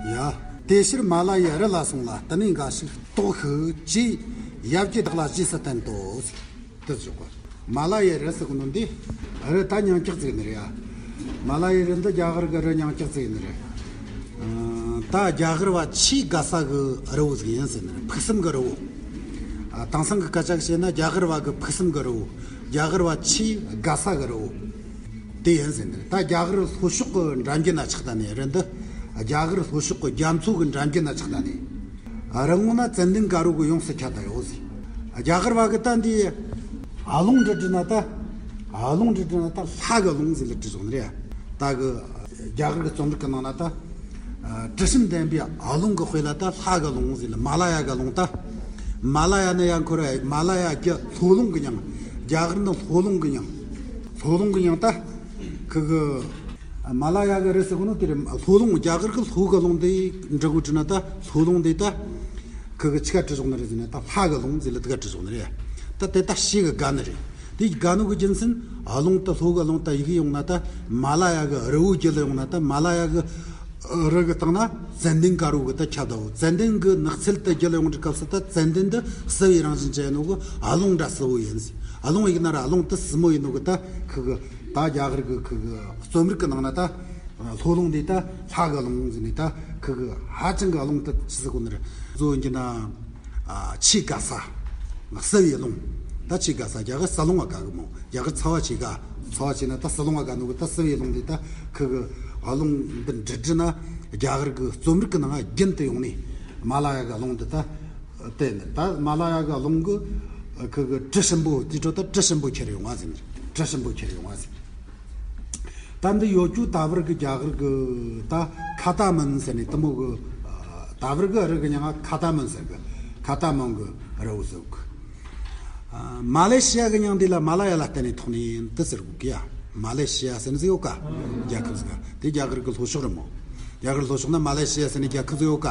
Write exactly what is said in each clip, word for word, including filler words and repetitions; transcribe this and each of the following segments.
ཡ། དེ་ཕྱིར་མ་ལ་ཡའི་རི་ལ་སོང་ལ་དེ་ནས་འགའ་ཞིག་ལྟོགས་ཤིག་ཅེས་ཡབ་ཀྱིས་བདག་ལ་ཞེས་སུ་བསྟན་ཏོ། དེ་ཞོག་གི། མ་ལ་ཡའི་རི་ཟེར་གོ་ནོ་འདི། རི་ད་མྱིང་གྲགས་ཟིག་ནི་རེད་ཡ། མ་ལ་ཡའི་རི་འདི་རྒྱ་གར་གི་རི་མྱིང་གྲགས་ཟིག་ནི་རེད། ཨ། ད་རྒྱ་གར་བ་ཆེས་དགའ་ས་གི་རི་བོ་ཟིག་ཡིན་ཟེར་ནི་རེད། ཕུགས་བསམ་གི་རི་བོ། ཨ། དེང་སང་གི་སྐད་ཆ་བཤད་ན་རྒྱ་གར་བ་གི་ཕུགས་བསམ་གི་རི་བོ། རྒྱ་གར་བ་ཆེས་དགའ་ས་གི་རི་བོ། དེ་ཡིན་ཟེར་ནི་རེད། ད་རྒྱ་གར་ལྷོ་ཕྱོགས་གི་འགྲམ་རྒྱུད་ན་ཆགས་ད་ནི་རི་འདི། རྒྱ་གར་ལྷོ་ཕྱོགས་གི་རྒྱ་མཚོ་གི་འགྲམ་རྒྱུད་ན་ཆགས་ད་ནི། རི་ངོ་ན་ཙན་དན་དཀར་པོ་གིས་ཡོངས་སུ་ཁྱབ་ད་ཡོད་ཟེར། རྒྱ་གར་བ་གི་ད་འདི། ཨ་ལོང་འདྲི་འདྲི་ན་ད། ཨ་ལོང་འདྲི་འདྲི་ན་ད་ལྷ་གི་ལུང་ཟེར་ལ་འདྲི་སོང་ནི་རེད། ད་གི། རྒྱ་གར་གི་རྩོམ་རིག་གི་ནང་ན་ད། ཨ། དྲི་ཞིམ་ལྡན་པའི་ཨ་ལོང་གི་དཔེ་ལ་ད་ལྷ་གི་ལུང་ཟེར་ལ་མ་ལ་ཡ་གི་ལུང་ད། མ་ལ་ཡ་ནི་ཡང་ཁོ་ར་མ་ལ་ཡ་གི་ལྷོ་ལུང་གི་མྱིང་། རྒྱ་གར་ནི་ལྷོ་ལུང་གི་མྱིང་། ལྷོ་ལུང་གི་མྱིང་ད། ཁི་གི། མ་ལ་ཡ་གི་རི་ཟེར་གོ་ནོ་དེ་རེད། ལྷོ་ལུང་རྒྱ་གར་གི་ལྷོ་གི་ལུང་དེ་འདྲི་གོ་དྲི་ན་ད་ལྷོ་ལུང་དེ་ད། ཁི་གི་ཆི་ག་འདྲི་སོང་ནི་རེད་ཟེར་ན་ད་ལྷ་གི་ལུང་ཟེར་ལ་དེ་ག་འདྲི་སོང་ནི་རེད། ད་དེ་ད་ཞེ་གི་དགའ་ནི་རེད། དེ་དགའ་ནོ་གི་རྒྱུ་མཚན་ཨ་ལོང་ད་ལྷོ་གི་ལུང་ད་ཡི་གེ་ཡོང་ན་ད་མ་ལ་ཡ་གི་རི་བོ་རྒྱུད་ལ་ཡོང་ན་ད་མ་ལ་ཡ་གི་རི་གི་སྟེང་ན་ཙན་དན་དཀར་པོ་གི་ད་ཁྱབ་ད་བོ། ཙན་དན་གི་ནགས་ཚལ་ད་རྒྱུད་ལ་ཡོང་དུས་སྐབས་སུ་ད་ཙན་དན་འདི་བསིལ་བའི་རང་བཞིན་ཅན་ཡིན་ནོ་གི་ཨ་ལོང་འདྲ་བསིལ་བོ་ཡིན་ཟེར། ཨ་ལོང་ཡིག་ན་ར་ཨ་ལོང་དུ་བསིལ་མོ་ཡིན་ནོ་གི་ད་ཁི་གི་ད་རྒྱ་གར་གི་ཁི་གི་རྩོམ་རིག་གི་ནང་ན་ད་ལྷོ་ལུང་འདི་ད་ལྷ་གི་ལུང་ཟེར་ནས་ད་ཁི་གི་ཧ་ཅང་གི་ཨ་ལོང་དུ་ཆི་ཟེར་གོ་ནི་རེད། བཟོ་ཡིན་གྱི་ན། ཨ། ཆེས་དགའ་ས། བསིལ་བའི་ལུང་། ད་ཆེས་དགའ་ས་རྒྱ་གར་ས་ལུང་བ་དགའ་གི་མོ། རྒྱ་གར་ཚ་བ་ཆེ་ག་ཚ་བ་ཆེ་ན་ད་ས་ལུང་བ་དགའ་ནོ་གི་ད་བསིལ་བའི་ལུང་འདི་ད་ཁི་གི་ཨ་ལོང་འདི་འདྲི་འདྲི་ན་རྒྱ་གར་གི་རྩོམ་རིག་གི་ནང་རྒྱུན་དུ་ཡོང་ནས་མ་ལ་ཡ་གི་ཨ་ལོང་འདི་ད། དེ་ནི་ད་མ་ལ་ཡ་གི་ཨ་ལོང་གི་ཁི་གི་དྲི་ཞིམ་པོ་དེ་འཕྲོ་ད་དྲི་ཞིམ་པོ་ཁྱེར་ཡོང་བ་ཟེར་ནས་དྲི་ཞིམ་པོ་ཁྱེར་ཡོང་བ་ཟེར། ད་འདི་ཡོད་རྒྱུ་ད་བར་གི་རྒྱ་གར་གི་ད་ཁ་ཏ་མན་ཟེར་ནས་དེ་མོ་གི་ད་བར་གི་རི་གི་མྱིང་ང་ཁ་ཏ་མན་ཟེར་གི། ཁ་ཏ་མན་གི་རི་བོ་ཟེར་གི། མ་ལེ་ཤི་ཡ་གི་མྱིང་འདི་ལ་མ་ལ་ཡ་ལ་བརྟེན་ནས་ཐོགས་ནས་ཡིན་དུ་ཟེར་གོ་གི་ཡ། མ་ལེ་ཤི་ཡ་ཟེར་ནི་ཟིག་ཡོད་ཀ་རྒྱལ་ཁབ་ཟིག་ག་དེ་རྒྱ་གར་གི་ལྷོ་ཕྱོགས་རེད་མོ། རྒྱ་གར་ལྷོ་ཕྱོགས་ན་མ་ལེ་ཤི་ཡ་ཟེར་ནི་རྒྱལ་ཁབ་ཟིག་ཡོད་ཀ་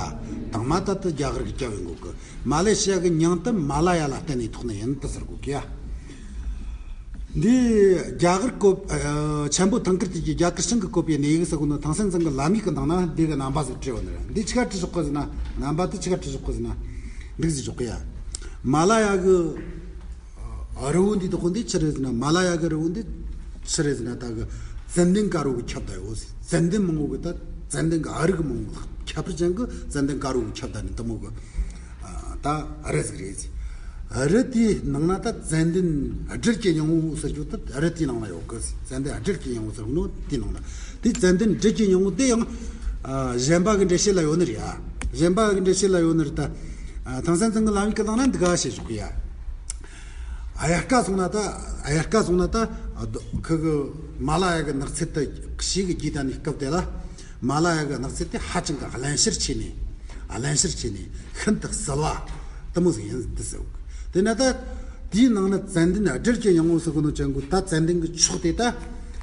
དང་མ་ད་དུ་རྒྱ་གར་གི་རྒྱལ་བའི་འགོ་གི། མ་ལེ་ཤི་ཡ་གི་མྱིང་དུ་མ་ལ་ཡ་ལ་བརྟེན་ནས་ཐོགས་ནི་ཡིན་དུ་ཟེར་གོ་གི་ཡ། འདི་རྒྱ་གར་བཀོད། ཨ། ཆེན་པོ་ཐང་དཀར་གྱི་རྒྱ་གར་ཤིང་གི་བཀོད་པའི་གནས་ཡིག་ཟེར་གོ་ནོ་ཐང་སན་ཙང་གི་ལམ་ཡིག་གི་ནང་ན་འདི་གི་རྣམ་པ་ཟིག་བྲིས་བ་ནི་རེད། འདི་ཆི་ག་བྲིས་ཆོག་གི་ཟེར་ན། རྣམ་པ་དེ་ཆི་ག་བྲིས་ཆོག་གི་ཟེར་ན། འདུག་ཟེར་ཆོག་གི་ཡ། མ་ལ་ཡ་གི་རི་བོ་འདི་དག་འདི་ཆི་རེད་ཟེར་ན། མ་ལ་ཡ་གི་རི་བོ་འདི་ཆི་རེད་ཟེར་ན། ད་གི་ཙན་དན་དཀར་པོ་གི་ཁྱབ་ད་ཡོད་ཟེར། ཙན་དན་མང་པོ་གི་ད་ཙན་དན་གི་ཨ་རིགས་མང་པོ་ཁྱད་པར་ཅན་གི་ཙན་དན་དཀར་པོ་གི་ཁྱབ་ད་ནི་དེ་མོ་གི། ཨ། ད་རི་ཟིག་རེད་ཟེར། རི་དེའི་ནང་ན་ད་ཙན་དན་སྦྲུལ་གྱི་སྙིང་པོ་ཟེར་རྒྱུ་ད་རི་དེའི་ནང་ན་ཡོད་གི་ཟེར། ཙན་དན་སྦྲུལ་གྱི་སྙིང་པོ་ཟེར་ནོ་དེའི་ནང་ན། དེ་ཙན་དན་སྦྲུལ་གྱི་སྙིང་པོ་དེ་ཡང་། ཨ། གཞན་པ་གི་འགྲེལ་བཤད་ལ་ཡོད་ནི་རེད་ཡ། གཞན་པ་གི་འགྲེལ་བཤད་ལ་ཡོད་ནི་རེད་ད། ཨ། ཐང་སན་ཙང་གི་ལམ་ཡིག་གི་ནང་ན་འདི་ག་བཤད་བཞག་གི་ཡ། ཨ་ཡར་ཀ་སོང་ན་ད། ཨ་ཡར་ཀ་སོང་ན་ད། ཨ། ཁི་གི་མ་ལ་ཡ་གི་ནགས་ཚལ་དུ་ཞེ་གི་རྒྱས་ད་ནི་སྐབས་དེ་ལ། མ་ལ་ཡ་གི་ནགས་ཚལ་དེ་ཧ་ཅང་གི་རླན་གཤེར་ཆེ་ནས། རླན་གཤེར་ཆེ་ནས་ཤིན་ཏུ་བསིལ་བ་དེ་མོ་ཟིག་ཡིན་དུ་ཟེར། དེ་ན་ད་དེའི་ནང་ན་ཙན་དན་སྦྲུལ་གྱི་སྙིང་པོ་ཟེར་གོ་ནོ་ཅན་གོ་ད་ཙན་དན་གི་མཆོག་དེ་ད་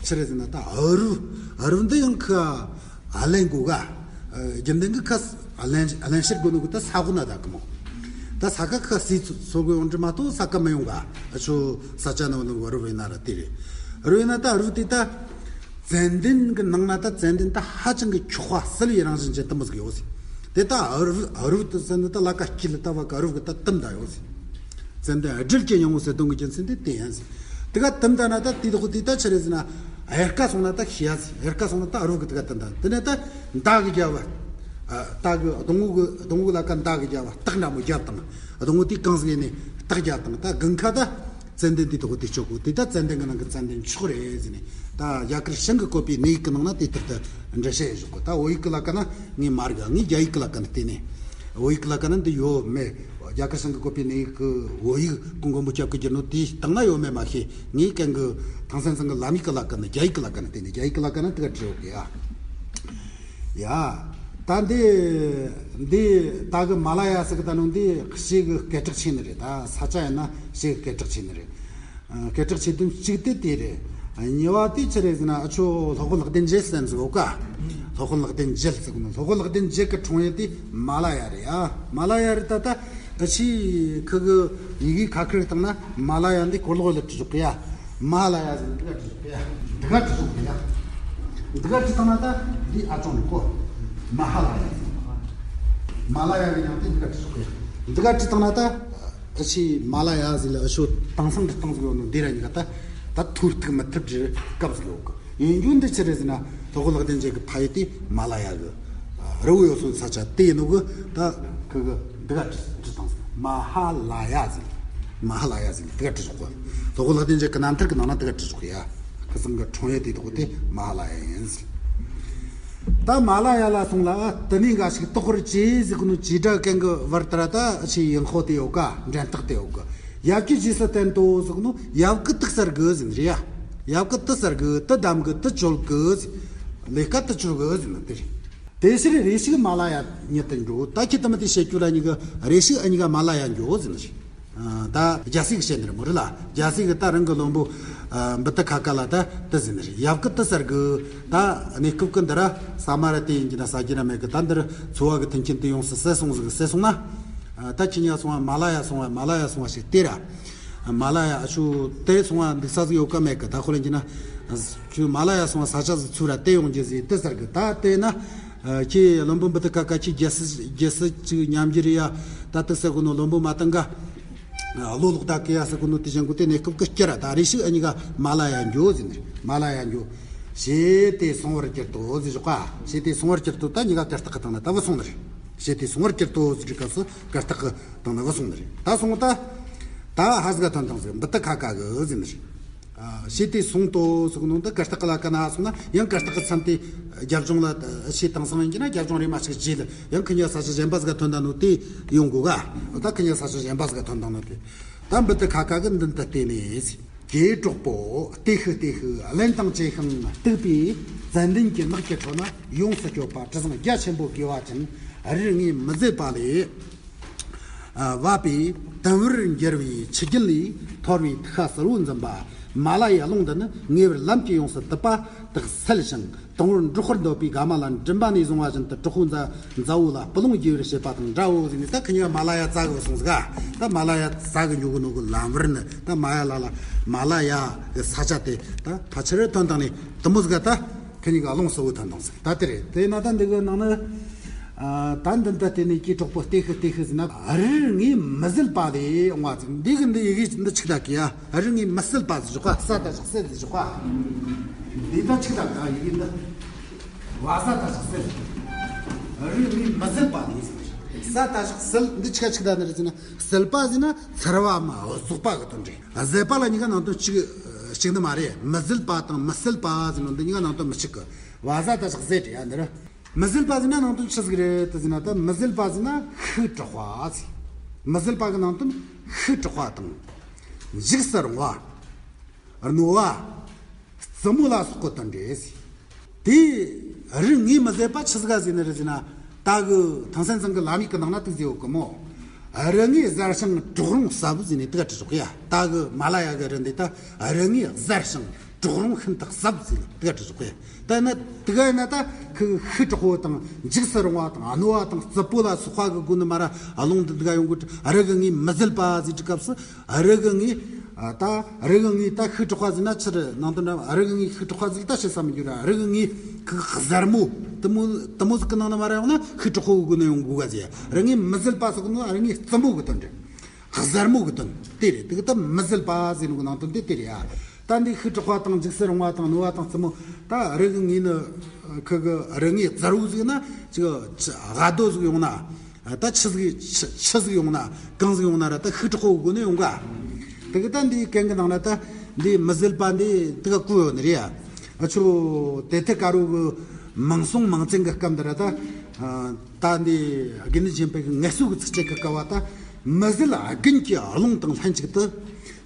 ཆི་རེད་ཟེར་ན། ད་རི་བོ། རི་བོ་འདི་ཡང་ཁི་ཨ་རླན་གོ་ག་རྒྱུན་ལྡན་གི་ཁ་རླན་རླན་གཤེར་གོ་ནོ་གི་ད་ས་གོ་ན་ད་གི་མོ། ད་ས་ཁ་ཁ་སི་ཚོ་གོ་ཡོང་འདྲི་མ་གཏོགས་ས་ཁ་མི་ཡོང་ག་ཨ་ཆོ་ས་ཆ་ན་ནོ་རི་བོ་ཡིན་ན་ར་དེ་རེད། རི་བོ་ཡིན་ན་ད་རི་བོ་དེ་ད། ཙན་དན་གྱི་ནང་ན་ད་ཙན་དན་ད་ཧ་ཅང་གི་འཁྱོག་པ་བསིལ་བའི་རང་བཞིན་ཅན་དེ་མོ་ཟིག་ཡོད་ཟེར། དེ་ད་རི་བོ་རི་བོ་དེ་ཟེར་ནི་ད་ལ་ཀ་དཀྱིལ་ལ་ད་བ་ཀ་རི་བོ་གི་ད་དུམ་ད་ཡོད་ཟེར། ཙན་དན་སྦྲུལ་གྱི་སྙིང་པོ་ཟེར་དོན་གྱི་རྒྱུ་མཚན་དེ་དེ་ཡིན་ཟེར། དེ་ག་དུམ་ད་ན་ད་དེ་དག་དེ་ད་ཆི་རེད་ཟེར་ན། ཨ་ཡར་ཀ་སོང་ན་ད་ཤི་ཡ་ཟེར། ཨ་ཡར་ཀ་སོང་ན་ད་རི་བོ་གི་དེ་ག་དུམ་ད། དེ་ནས་ད་མདའ་གི་རྒྱབ་བ། ཨ། མདའ་གི་སྡོང་བོ་གི་སྡོང་བོ་ལ་ཀ་མདའ་གི་རྒྱབ་བ་སྟག་འདྲ་མོ་རྒྱབ་དང་། སྡོང་བོ་དེ་གང་ཟིག་ནས་སྟག་རྒྱབ་དང་། ད་དགུན་ཁ་ད། ཙན་དན་དེ་དག་དེ་ཆོག་གོ། དེ་ད་ཙན་དན་གི་ནང་གི་ཙན་དན་མཆོག་རེད་ཟེར་ནས། ད་རྒྱ་གར་ཤིང་གི་བཀོད་པའི་གནས་ཡིག་གི་ནང་ན་དེ་ལྟར་དུ་འགྲེལ་བཤད་བཞག་གོ། ད་བོད་ཡིག་གི་ལ་ཀ་ན་ངས་མ་རིག་ངས་རྒྱ་ཡིག་གི་ལ་ཀ་ན་བལྟས་ནས། བོད་ཡིག་གི་ལ་ཀ་ན་འདི་ཡོད་མེད། རྒྱ་གར་ཤིང་གི་བཀོད་པའི་གནས་ཡིག་གི་བོད་ཡིག་གི་མགོན་པོ་སྐྱབས་ཀྱིས་བསྒྱུར་ནོ་དེའི་སྟེང་ན་ཡོད་མེད་མ་ཤེས། ངས་གན་གི་ཐང་སན་ཚང་གི་ལམ་ཡིག་གི་ལ་ཀ་ན། རྒྱ་ཡིག་གི་ལ་ཀ་ན་བལྟས་ནས། རྒྱ་ཡིག་གི་ལ་ཀ་ན་དེ་ག་བྲིས་ཡོད་གི་ཡ། ཡ། ད་འདི་འདི་ད་གི་མ་ལ་ཡ་ཟེར་གི་ད་ནོ་འདི་ཞེ་གི་སྐད་གྲགས་ཆེ་ནི་རེད། ད་ས་ཆ་ཡིན་ན་ཞེ་གི་སྐད་གྲགས་ཆེ་ནི་རེད། ཨ། སྐད་གྲགས་ཆེ་དོན་གཅིག་དེ་དེ་རེད། གཉིས་པ་དེ་ཆི་རེད་ཟེར་ན། ཨ་ཆོ་ལྷོ་ཁོ་ལག་ལྡན་འབྱེད་ཟེར་ཟིག་ཡོད་ཀ་ལྷོ་ཁོ་ལག་ལྡན་འབྱེད་ཟེར་གི་ནོ། ལྷོ་ཁོ་ལག་ལྡན་འབྱེད་གི་འཁྲུངས་ཡུལ་དེ་མ་ལ་ཡ་རེད། ཨ། མ་ལ་ཡ་རེད། ད་ད། ཨ་ཆི་ཁི་གི་ཡི་གེ་ཁ་ཁེར་བཏང་ན་མ་ལ་ཡ་འདི་གོ་ལོག་ལ་བྲིས་ཆོག་གི་ཡ། མ་ལ་ཡ་ཟེར་འདི་ག་བྲིས་ཆོག་གི་ཡ། འདི་ག་བྲིས་ཆོག་གི་ཡ། འདི་ག་བྲིས་བཏང་ན་ད་འདི་ཨ་ཅོང་གོ། མ་ཧ་ལ་ཡ། མ་ལ་ཡ་གི་མྱིང་དེ་འདི་ག་བྲིས་ཆོག་གི། འདི་ག་བྲིས་བཏང་ན་ད། ཨ་ཕྱི་མ་ལ་ཡ་ཟིག་ལ་ཨ་ཤོ་དེང་སང་འབྲི་སྟངས་ཟིག་ཡོད་ནོ་འདི་ར་གཉིས་ཀ་ད། ད་ཐོ་གཏུག་མི་ཐུབ་འབྲི་སྐབས་ཟིག་ཡོད་གི། ཡིན་རྒྱུ་འདི་ཅི་རེད་ཟེར་ན། སློབ་དཔོན་ལེགས་ལྡན་འབྱེད་ཀྱི་ཕ་ཡུལ་དེ་མ་ལ་ཡ་གི་རི་བོ་ཡོད་སོ་ས་ཆ་དེ་ཡིན་ནོ་གི། ད་ཁི་གི་འདི་ག་བྲིས་བཏང་ཟིག་མ་ཧ་ལ་ཡ་ཟིག་མ་ཧ་ལ་ཡ་ཟིག་འདི་ག་བྲིས་ཆོག་གི། སློབ་དཔོན་ལེགས་ལྡན་འབྱེད་ཀྱི་རྣམ་ཐར་གི་ནང་ན་འདི་ག་བྲིས་ཆོག་གི་ཡ། ཁི་སང་གི་འཁྲུངས་ཡུལ་དེ་དག་དེ་མ་ཧ་ལ་ཡ་ཡིན་ཟིག་ད་མ་ལ་ཡ་ལ་སོང་ལ་ཨ་དེ་ནས་འགའ་ཞིག་དོགས་པར་གྱིས་ཟེར་གོ་ནོ་བྱེ་བྲག་གན་གི་བར་དར་ད་ཨ་ཕྱི་ཡིན་ཧོ་དེ་ཡོད་ཀ། འགྲན་རྟགས་དེ་ཡོད་ཀ། ཡབ་ཀྱི་རྗེས་སུ་བསྟན་ཏོ་ཟེར་གོ་ནོ་ཡབ་ཀྱི་དུག་གསར་གི་ཟེར་ནི་རེད་ཡ། ཡབ་ཀྱི་དུག་གསར་གི་དུ་བདམས་གི་དུ་བཅོལ་གི་ཟེར། ལས་ཀ་དུ་བཅོལ་གི་ཟེར་ནི་དེ་རེད། དེ་ཕྱིར་རེ་ཞིག་མ་ལ་ཡ་ཉིད་དུ་འགྲོ། ད་ཁྱེད་དུ་མི་དེ་བཤད་རྒྱུ་ར་གཉིས་ཀ་རེ་ཞིག་ཨ་གཉིས་ཀ་མ་ལ་ཡ་འགྱོ་ཟེར་ནི་རེད། ད་རྒྱལ་སྲས་ཀྱིས་བཤད་ནི་རེད་མོ་རེད་ལ། རྒྱལ་སྲས་ཀྱིས་ད་རང་གི་བློན་པོ་འབུ་ཏི་ཁ་ཁ་ལ་ད་དེ་ཟེར་ནི་རེད། ཡབ་ཀྱི་དུག་གསར་གི་ད་གནས་སྐབས་ཀྱི་འདི་ར་ས་མ་ར་དེ་ཡིན་གྱི་ན་ས་གྱི་ར་མེད་གི། ད་འདིར་འཚོ་བ་གི་མཐུན་རྐྱེན་དེ་ཡོངས་སུ་ཟད་སོང་ཟིག་ཟད་སོང་ན། ད་ཁྱེད་གཉིས་སོང་བ་མ་ལ་ཡ་སོང་བ་མ་ལ་ཡ་སོང་བ་ཞིག་དེ་ར། མ་ལ་ཡ་ཨ་ཆུ་དེ་སོང་བ་འདུག་ས་ཟིག་ཡོད་ཀ་མེད་གི། ད་ཁོ་ལ་ཡིན་གྱི་ན་ཁྱོད་མ་ལ་ཡ་སོང་བ་ས་ཆ་ཟིག་ཚུར་ར་དེ་ཡོང་རྒྱུ་ཟིག་དེ་ཟེར་གི། ད་དེ་ན། ཁྱེད་བློན་པོ་འབུ་ཏི་ཁ་ཁ་ཁྱེད་རྒྱལ་སྲིད་རྒྱལ་སྲིད་ཅིག་ཉམས་རྒྱུ་རེད་ཡ། ད་དེ་ཟེར་གོ་ནོ་བློན་པོ་མ་བཏང་ག། བློ་ལོག་ད་གི་ཡ་ཟེར་གོ་ནོ་དེ་གཞན་གོ་དེ་གནས་སྐབས་ཀྱི་སྐྱེ་ར། ད་རེ་ཞིག་ཨ་གཉིས་ཀ་མ་ལ་ཡ་འགྱོ་ཟེར་ནི་རེད། མ་ལ་ཡ་འགྱོ། ཞེས་དེ་སོང་བར་གྱུར་ཏོ་ཟེར་ཞོག་ག། ཞེས་དེ་སོང་བར་གྱུར་ཏོ་ད་གཉིས་ཀ་གར་སྟེགས་གི་སྟེང་ན་ད་བུད་སོང་ནི་རེད། ཞེས་དེ་སོང་བར་གྱུར་ཏོ་ཟེར་གི་སྐབས་སུ་གར་སྟེགས་གི་སྟེང་ན་བུད་སོང་ནི་རེད། ད་སོང་ད། ད་ཧ་ཟིག་ག་ཐོན་དང་ཟིག་འབུ་ཏི་ཁ་ཁ་གི་ཟེར་ནི་རེད། ཨ། ཞེས་དེ་སོང་ཏོ་ཟེར་གི་ནོ་འདི་གར་སྟེགས་གི་ལ་ཀ་ན་སོང་ན་ཡང་གར་སྟེགས་གི་མཚམས་དེ་རྒྱབ་ལྗོངས་ལ་ཞེས་དེང་སང་ཡིན་གྱི་ན་རྒྱབ་ལྗོངས་རེ་མ་ཞིག་བརྗེས་ལ་ཡང་ཁི་གཉིས་ས་ཆ་གཞན་པ་ཟིག་ག་ཐོན་ད་ནོ་དེ་ཡོང་གོ་ག། ད་ཁི་གཉིས་ས་ཆ་གཞན་པ་ཟིག་ག་ཐོན་ད་ནོ་དེ། ད་འབུ་ཏི་ཁ་ཁ་གི་མདུན་དུ་བལྟས་ནས། ཀྱེ་གྲོགས་པོ། ལྟོས་ཤིག་ལྟོས་ཤིག་གླེན་དང་བཅས་ཤིང་སྟུག་པའི་ཙན་དན་གྱི་ནགས་ཀྱི་ཁྲོད་ན་ཡོངས་སུ་སྐྱོབ་པ་དྲི་བཟང་རྒྱ་ཆེན་པོ་དགེ་བ་ཅན། རིར་ངོས་མི་བཟད་པ་ལས་བབས་པའི་དུམ་བུར་འགྱུར་བའི་ཆུ་རྒྱུན་ལས་འཐོར་བའི་ཐིགས་ཁ་གསལ་བོ་འཛིན་པ་མ་ལ་ཡའི་ཀློང་འདི་ནི་ངེས་པར་ལམ་གྱི་ཡོངས་སུ་དུད་པ་དག་སེལ་ཞིང་། དང་པོར་འགྲོགས་པར་འདོད་པའི་དགའ་མ་ལ་མགྲིན་པ་ནས་བཟུང་བ་བཞིན་དུ་གྲོགས་པོ་མཛའ་མཛའ་བོ་ལ་སྤུ་ལོང་རྒྱས་པར་བྱེད་པ་དང་འདྲའོ་ཟེར་ནས། ད་ཁི་གཉིས་ཀ་མ་ལ་ཡ་བཙལ་གི་སོང་ཟིག་ག། ད་མ་ལ་ཡ་བཙལ་གི་འགྱོ་གི་ནོ་གི་ལམ་བར་ནི་ད་མ་ཡ་ལ་ལ་མ་ལ་ཡ་གི་ས་ཆ་དེ་ད་ཕལ་ཆེར་ཐོན་དང་ནི་དུ་མོ་ཟིག་ག། ད་ཁི་གཉིས་ཀ་ཀློང་གསལ་བོ་ཐོན་དང་ཟིག་ད་དེ་རེད། དེ་ན་ད་འདི་གི་ནང་ནི་ད་མདུན་དུ་བལྟས་ནས་ཀྱེ་གྲོགས་པོ་ལྟོས་ཤིག་ལྟོས་ཤིག་ཟེར་ན། རིར་ངོས་མི་བཟད་པ་ལས་འོང་བ་ཟིག་འདི་གི་འདི་ཡི་གེ་འདི་ཆིག་ད་གི་ཡ། རིར་ངོས་མི་བཟད་པ་ཟེར་ཞོག་ག། ས་ད་ཞག་བཟད་ཟེར་ཞོག་ག། འདི་ད་ཆིག་ད་ག་ཡི་གེ་འདི། བ་ས་ད་ཞག་བཟད། རིར་ངོས་མི་བཟད་པ་ལས་ཟེར། ས་ད་ཞག་བཟད་འདི་ཆིག་ཆིག་ད་ནི་རེད་ཟེར་ན། བཟད་པ་ཟེར་ན་ཚར་བ་མ་རྫོགས་པ་གི་དོན་རེད། བཟད་པ་ལ་གཉིས་ཀ་ནང་དོན་གཅིག་གཅིག་ནི་མ་རེད། མི་བཟད་པ་དང་མི་བཟད་པ་ཟེར་ནོ་འདི་གཉིས་ཀ་ནང་དོན་མི་གཅིག་གི། བ་ས་ད་ཞག་བཟད་རེད་ཡ་འདི་ར། མི་བཟད་པ་ཟེར་ན་ནང་དོན་ཆི་ཟིག་རེད་དེ་ཟེར་ན། ད་མི་བཟད་པ་ཟེར་ན་ཤུགས་དྲག་པ་ཟེར། མི་བཟད་པ་གི་ནང་དོན་ཤུགས་དྲག་པ་དང་། འཇིགས་སུ་རུང་བ། རྣོ་བ། རྩུབ་མོ་ལ་སོགས་པའི་དོན་རེད་ཟེར། དེ་རིར་ངོས་མི་བཟད་པ་ཆི་ཟིག་ག་ཟེར་ནི་རེད་ཟེར་ན། ད་གི་ཐང་སན་ཚང་གི་ལམ་ཡིག་གི་ནང་ན་དེ་ཟེར་ཡོད་གི་མོ། རིར་ངོས་གཟར་ཞིང་གྲོག་རོང་ཟབ་ཟེར་ནས་དེ་ག་བྲིས་ཆོག་གི་ཡ། ད་གི་མ་ལ་ཡ་གི་རི་འདི་ད་རིར་ངོས་གཟར་ཞིང་གྲོག་རོང་ཤིན་ཏུ་ཟབ་ཟེར་ནས་དེ་ག་བྲིས་ཆོག་གི་ཡ། ད་ན་དེ་ག་ཡིན་ན་ད་ཁི་ཤུགས་དྲག་པོ་དང་འཇིགས་སུ་རུང་བ་དང་རྣོ་བ་དང་རྩུབ་པོ་ལ་སོགས་པ་གི་སྒོ་ནས་མ་ར་ཀློང་འདི་འདི་ག་ཡོང་གི། རི་གི་ངོས་མི་བཟད་པ་ཟེར་དུས་སྐབས་སུ་རི་གི་ངོས་ད་རི་གི་ངོས་ད་ཤུགས་དྲག་པ་ཟེར་ན་ཆི་རེད། ནང་དོན་འདྲ་རི་གི་ངོས་ཤུགས་དྲག་པ་ཟེར་ད་བཤད་ས་མི་འགྱུར་ར། རི་གི་ངོས་ཁི་གཟར་མོ་དུ་མོ་དུ་མོ་ཟིག་གི་ནང་ན་མ་ར་ཡོང་ན་ཤུགས་དྲག་པོ་གི་སྒོ་ནས་ཡོང་དགོས་ག་ཟེར། རི་ངོས་མི་བཟད་པ་ཟེར་གི་ནོ་རི་ངོས་རྩུབ་མོ་གི་དོན་རེད། གཟར་མོ་གི་དོན་དེ་རེད། དེ་གི་ད་མི་བཟད་པ་ཟེར་ནོ་གི་ནང་དོན་དེ་དེ་རེད་ཡ། ད་འདི་ཤུགས་དྲག་པ་དང་འཇིགས་སུ་རུང་བ་དང་རྣོ་བ་དང་རྩུབ་མོ། ད་རི་གི་ངོས་ནི་ཁི་གི་རི་ངོས་གཟར་བོ་ཟིག་ན་ཅིག་ཆི་ཧ་རྡོ་ཟིག་ཡོང་ན། ད་ཆི་ཟིག་ཆི་ཆི་ཟིག་ཡོང་ན་གང་ཟིག་ཡོང་ན་ར་ད་ཤུགས་དྲག་པོ་གི་སྒོ་ནས་ཡོང་ག། དེ་གི་ད་འདི་གན་གི་ནང་ན་ད་འདི་མི་བཟད་པ་འདི་དེ་ག་བཀོད་ཡོད་ནི་རེད་ཡ། ཨ་ཆོ་དེ་ཐད་ཀ་རུ་གི་མང་སྲོང་མང་བཙན་གི་སྐབས་འདི་ར་ད། ད་འདི་དགེ་འདུན་ཆོས་འཕེལ་གི་ངལ་གསོ་གི་ཚིགས་བཅད་གི་སྐབས་བ་ད། མི་བཟད་དགུན་གྱི་རླུང་དང་ལྷན་ཅིག་ཏུ།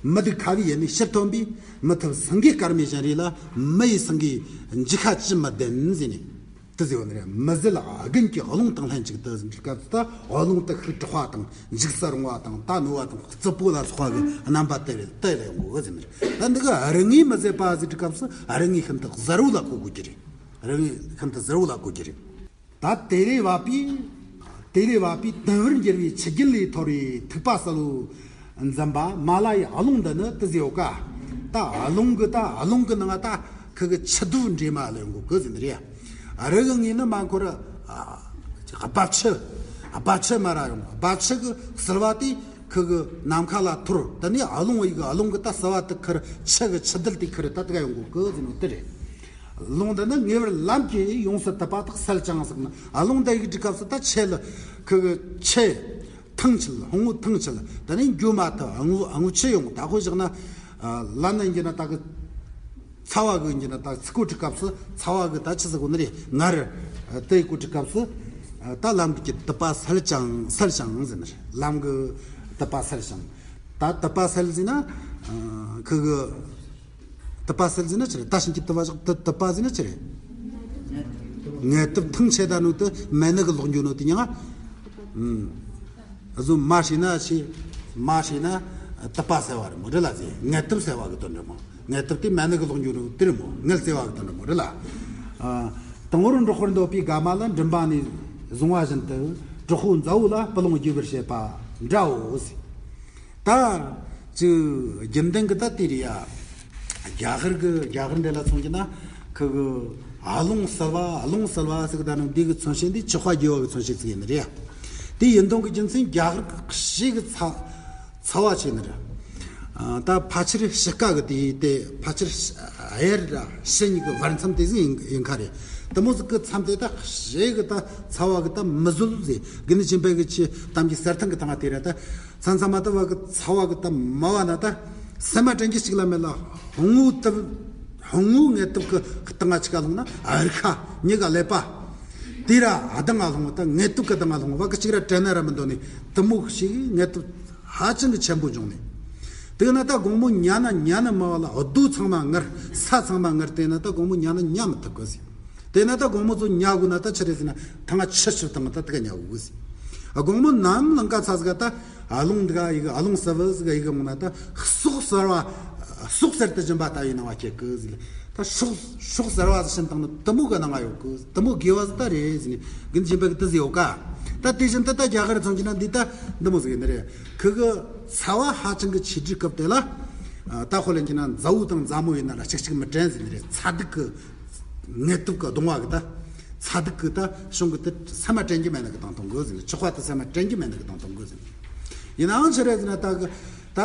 མི་སྡུག་ཁ་བའི་ཡུལ་ནས་ཕྱིར་ཐོན་པའི། མི་ཐུབ་སེང་གེ་དཀར་མོའི་བཞིན་རས་ལ། མི་ཡི་སེང་གེའི་འཇིགས་ཁ་ཅི་མི་བདེན་ཟེར་ནས། དེ་ཟེར་བ་ནི་རེད། མི་བཟད་དགུན་གྱི་རླུང་དང་ལྷན་ཅིག་ཏུ་ཟེར་སྐབས་སུ་ད་རླུང་དེ་ཤུགས་དྲག་པ་དང་འཇིགས་སུ་རུང་བ་དང་ད་རྣོ་བ་དང་རྩུབ་པོ་ལ་སོགས་པ་གི་རྣམ་པ་དེ་རེད། དེ་ལ་ཡོང་དགོས་ཟེར་ནི་རེད། ད་འདི་གི་རི་ངོས་མི་བཟད་པ་ཟེར་སྐབས་སུ་རི་ངོས་ཤིན་ཏུ་གཟར་བོ་ལ་གོ་དགོས་ཀྱི་རེད། རི་ངོས་ཤིན་ཏུ་གཟར་བོ་ལ་གོ་རྒྱུ་རེད། ད་དེ་ལས་བབས་པའི། དེ་ལས་བབས་པའི་དུམ་བུར་འགྱུར་བའི་ཆུ་རྒྱུན་ལས་འཐོར་བའི་ཐིགས་པ་གསལ་བོ་འཛིན་པ་མ་ལ་ཡའི་རླུང་འདི་ནི་དེ་ཟེར་ཡོད་ཀ། ད་རླུང་གི་ད་རླུང་གི་ནང་ད་ཁི་གི་ཆུ་རྡོ་འདྲེས་མ་ལ་ཡོང་གོ་གི་ཟེར་ནི་རེད། རི་གི་ངོས་ནི་མ་འཁོར་རྦབ་ཆུ། སྦ་ཆུ་མར་ར་ཡོང་། སྦ་ཆུ་གི་བསིལ་བ་དེ་ཁུ་གི་ནམ་མཁའ་ལ་འཐོར། དེ་ནས་རླུང་བོ་ཡི་གི་རླུང་གི་ད་བསིལ་བ་དེ་ཁུར་ཆུ་གི་ཆུ་རྡུལ་དེ་ཁུར་ད་དེ་ག་ཡོང་གོ་གི་ཟེར་ནོ་དེ་རེད། རླུང་འདི་ནི་ངེས་པར་ལམ་གྱིས་ཡོངས་སུ་དུད་པ་དག་སེལ་ཅིང་ཟེར་ན། རླུང་འདི་ཡི་དུས་སྐབས་སུ་ད་ཆུ་ལ་ཁུ་གི་ཆུ་ཐང་ཆད། སྔོན་མོ་ཐང་ཆད། དེ་ནས་འགྱོ་མ་ཐུབ། སྔོན་མོ་ཆུ་ཡོང་། ད་ཁོ་བཞག་ན་ལམ་ན་འགྱོ་ན་ད་གི་ཚ་བ་གི་འགྱོ་ན་ད་ཚི་ཀོ་དུས་སྐབས་སུ་ཚ་བ་གི་ད་ཆི་ཟེར་གོ་ནི་རེད། ངར་དེ་ཡི་གོ་དུས་སྐབས་སུ་ད་ལམ་གྱི་དུད་པ་སེལ་ཅིང་སེལ་ཅིང་ཟེར་ནི་རེད། ལམ་གི་དུད་པ་སེལ་ཅིང་། ད་དུད་པ་སེལ་ཟེར་ན་ཁུ་གི་དུད་པ་སེལ་ཟེར་ན་ཆི་རེད། ད་ཤིང་གི་དུད་པ་བཞག་དུ་དུད་པ་ཟེར་ན་ཆི་རེད། ངལ་དུབ་ཐང་ཆད་ད་ནོ་དུ་མེད་ནི་གི་ལོག་འགྱོ་ནོ་དུ་ཉང་། ཨ་ཟོ་མ་ཤེས་ན་ཆི། མ་ཤེས་ན་དུད་པ་སེལ་བ་རེད་མོ་རེད་ལ་ཟེར། ངལ་དུབ་སེལ་བ་གི་དོན་རེད་མོ། ངལ་དུབ་དེ་མེད་ནི་གི་ལོག་འགྱོ་ནོ་དེ་རེད་མོ། ངལ་སེལ་བ་གི་དོན་རེད་མོ་རེད་ལ། དང་པོར་འབྲོག་པར་འདོད་པའི་དགའ་མ་ལ། མགྲིན་པ་ནས་བཟུང་བ་བཞིན་དུ། དྲག་པོའི་མཛའ་བོ་ལ། སྤུ་ལོང་རྒྱས་པར་བྱེད་པ་འདྲའོ་ཟེར། ད་ཅིག་རྒྱུན་ལྡན་གི་ད་དེ་རེད་ཡ། རྒྱ་གར་གི་རྒྱ་གར་འདི་ལ་མཚོན་གྱི་ན་ཁུ་གི་རླུང་བསིལ་བ་རླུང་བསིལ་བ་ཟེར་གི་ད་ནི་འདི་གི་མཚོན་བྱེད་འདི་ཆུ་དཔལ་རྒྱས་པ་གི་མཚོན་བྱེད་ཅིག་ཡིན་ནི་རེད་ཡ། དེ་ཡིན་དོན་གི་རྒྱུ་མཚན་རྒྱ་གར་གི་ཞེ་གི་ཚ་ཚ་བ་ཆེ་ནི་རེད། ད་ཕལ་ཆེར་དཔྱིད་ཀ་གི་དེ་དེ་ཕལ་ཆེར་དབྱར་ར་ཕྱི་གཉིས་གི་བར་མཚམས་དེ་ཟིག་ཡིན་ཡིན་ཁ་རེད། དེ་མོ་ཟིག་གི་མཚམས་དེ་ད་ཞེ་གི་ད་ཚ་བ་གི་ད་མི་བཟོད་ཟེར། གི་ནི་ཅིན་པའི་གི་ཆི་གཏམ་གྱི་གསེར་ཐང་གི་ཐང་ང་དེ་ར་ད། མཚམས་མཚམས་མ་ད་བ་གི་ཚ་བ་གི་ད་མ་བ་ན་ད་སེམས་མ་དྲན་གྱི་ཅིག་ལ་མེད་ལ། ཧོང་ངུ་ཏབ་ཧོང་ངུ་ངལ་དུབ་གི་སྟེང་ང་ཅིག་ག་ལྷུང་ན་ཨར་ཁ་མྱི་ག་ཀླད་པ། དེ་ར་ཨ་དང་ང་ལྷུང་ད་ངལ་དུབ་གི་སྟེང་ང་ལྷུང་བ་གི་ཅིག་ར་དྲན་ན་ར་མི་འདོད་ནི་དུ་མོ་ཞིག་ངལ་དུབ་ཧ་ཅང་གི་ཆེན་པོ་བྱུང་ནི། དེ་ན་ད་དགོང་མོ་ཉལ་ན་ཉལ་ན་མ་བ་ལ་རྡོ་ཚང་མ་ངར་ས་ཚང་མ་ངར་དེ་ན་ད་དགོང་མོ་ཉལ་ན་ཉལ་མི་ཐུབ་གི་ཟེར། དེ་ན་ད་དགོང་མོ་ཚོ་ཉལ་དགོས་ན་ད་ཆི་རེད་ཟེར་ན་ཐང་ང་ཆུ་ཆུ་བཏང་ད་དེ་ག་ཉལ་དགོས་ཟེར། དགོང་མོ་ནམ་ལངས་ཀ་ཚ་ཟིག་ད་རླུང་འདི་ག་ཡི་གི་རླུང་ཟ་བུ་ཟིག་ཡི་གི་མོ་ན་ད་ཟོག་ཟ་བ་ཟོག་ཟེར་དུ་སྦྱིན་པ་ལྟ་བུའི་སྣང་བ་སྐྱེ་གི་ཟེར། ད་ཤོག་ཤོག་ཟ་བ་ཟིག་ཕྱིན་བཏང་ན་དུ་མོ་གི་སྣང་བ་ཡོད་གི། དུ་མོ་དགེ་བ་ཟིག་ད་རེད་ཟེར་ནས་གིན་སྦྱིན་པ་གི་དུ་ཟིག་ཡོད་ཀ། ད་དེ་བཞིན་དུ་ད་རྒྱ་གར་ཚང་གི་ན་འདི་ད་འདི་མོ་ཟིག་ཡིན་ནི་རེད། ཁི་གི་ཚ་བ་ཧ་ཅང་གི་ཆེ་དུས་སྐབས་དེ་ལ་ད་ཁོ་ལ་ཡིན་གྱི་ན་མཛའ་བོ་དང་མཛའ་མོ་ཡིན་ན་ལ་གཅིག་གཅིག་མི་དྲན་ཟེར་ནི་རེད། ཚ་སྡུག་གི་ངལ་དུབ་ཀྱི་གདུང་བ་གི་ད། ཚ་སྡུག་གི་ད་གཞུང་གི་ད་སེམས་མ་དྲན་གྱི་མེད་ནི་གི་དང་མཐུན་དགོས་ཟེར་ནས། ཆགས་པ་ད་སེམས་མ་དྲན་གྱི་མེད་ནི་གི་དང་མཐུན་དགོས་ཟེར་ནས། ཡིན་ནའང་ཆི་རེད་ཟེར་ན་ད་གི་ད་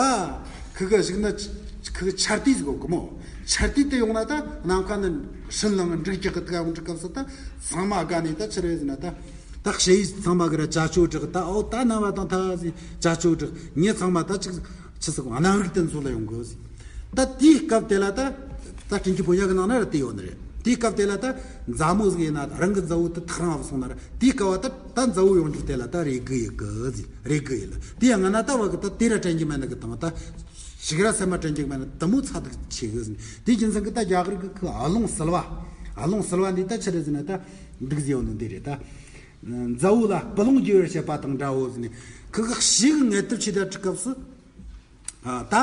ཁི་གི་ཞིག་ན་ཁི་གི་ཆར་དུས་ཟིག་གོ་གི་མོ། ཆར་དུས་དེ་ཡོང་ན་ད་ནམ་མཁའ་ནི་སྤྲིན་ལངས་འབྲུག་རྒྱག་གི་ད་ག་འབྲུག་སྐབས་སུ་ད་ཚང་མ་དགའ་ནས་ད་ཆི་རེད་ཟེར་ན་ད་ད་ཞེ་ཡིས་ཚང་མ་གི་ར་ཅ་ཅོ་བསྒྲགས། ད་ཨོ་ད་ན་བ་དང་ད་ཟིག་ཅ་ཅོ་བསྒྲགས། མྱི་ཚང་མ་ད་ཅིག་ཆི་ཟིག་གནམ་རིག་དེ་ཚོ་ལ་ཡོང་དགོས་ཟིག་ད་དེའི་སྐབས་དེ་ལ་ད་ད་དྲིན་གྱི་བུ་ཡ་གི་ནང་ན་ར་དེ་ཡོད་ནི་རེད། དེའི་སྐབས་དེ་ལ་ད་མཛའ་མོ་ཟིག་ཡིན་ན་རང་གི་མཛའ་བོ་དེ་ཐག་རིང་བ་སོང་ན་ར་དེའི་སྐབས་བ་ད་ད་མཛའ་བོ་ཡོང་རྒྱུ་དེ་ལ་ད་རེ་སྒུག་ཡི་གི་ཟིག་རེ་སྒུག་ཡི་ལ། དེ་ཡང་ང་ན་ད་བ་གི་ད་དེ་ར་དྲན་གྱི་མེད་ནི་གི་དང་ད་ཞིག་ར་སེམས་མ་དྲན་གྱི་མེད་ནི་དུ་མོ་ཚ་སྡུག་ཆེ་གི་ཟིག་དེ་རྒྱུ་མཚན་གི་ད་རྒྱ་གར་གི་ཁི་རླུང་བསིལ་བ་རླུང་བསིལ་བ་འདི་ད་ཆི་རེད་ཟེར་ན་ད་འདུག་ཟེར་ཡོང་ནི་འདི་རེད་ད། མཛའ་བོ་ལ་སྤུ་ལོང་རྒྱས་པར་བྱེད་པ་དང་འདྲའོ་ཟེར་ནས། ཁི་གི་ཞིག་ངལ་དུབ་ཆེ་ད་དུས་སྐབས་སུ། ཨ། ད་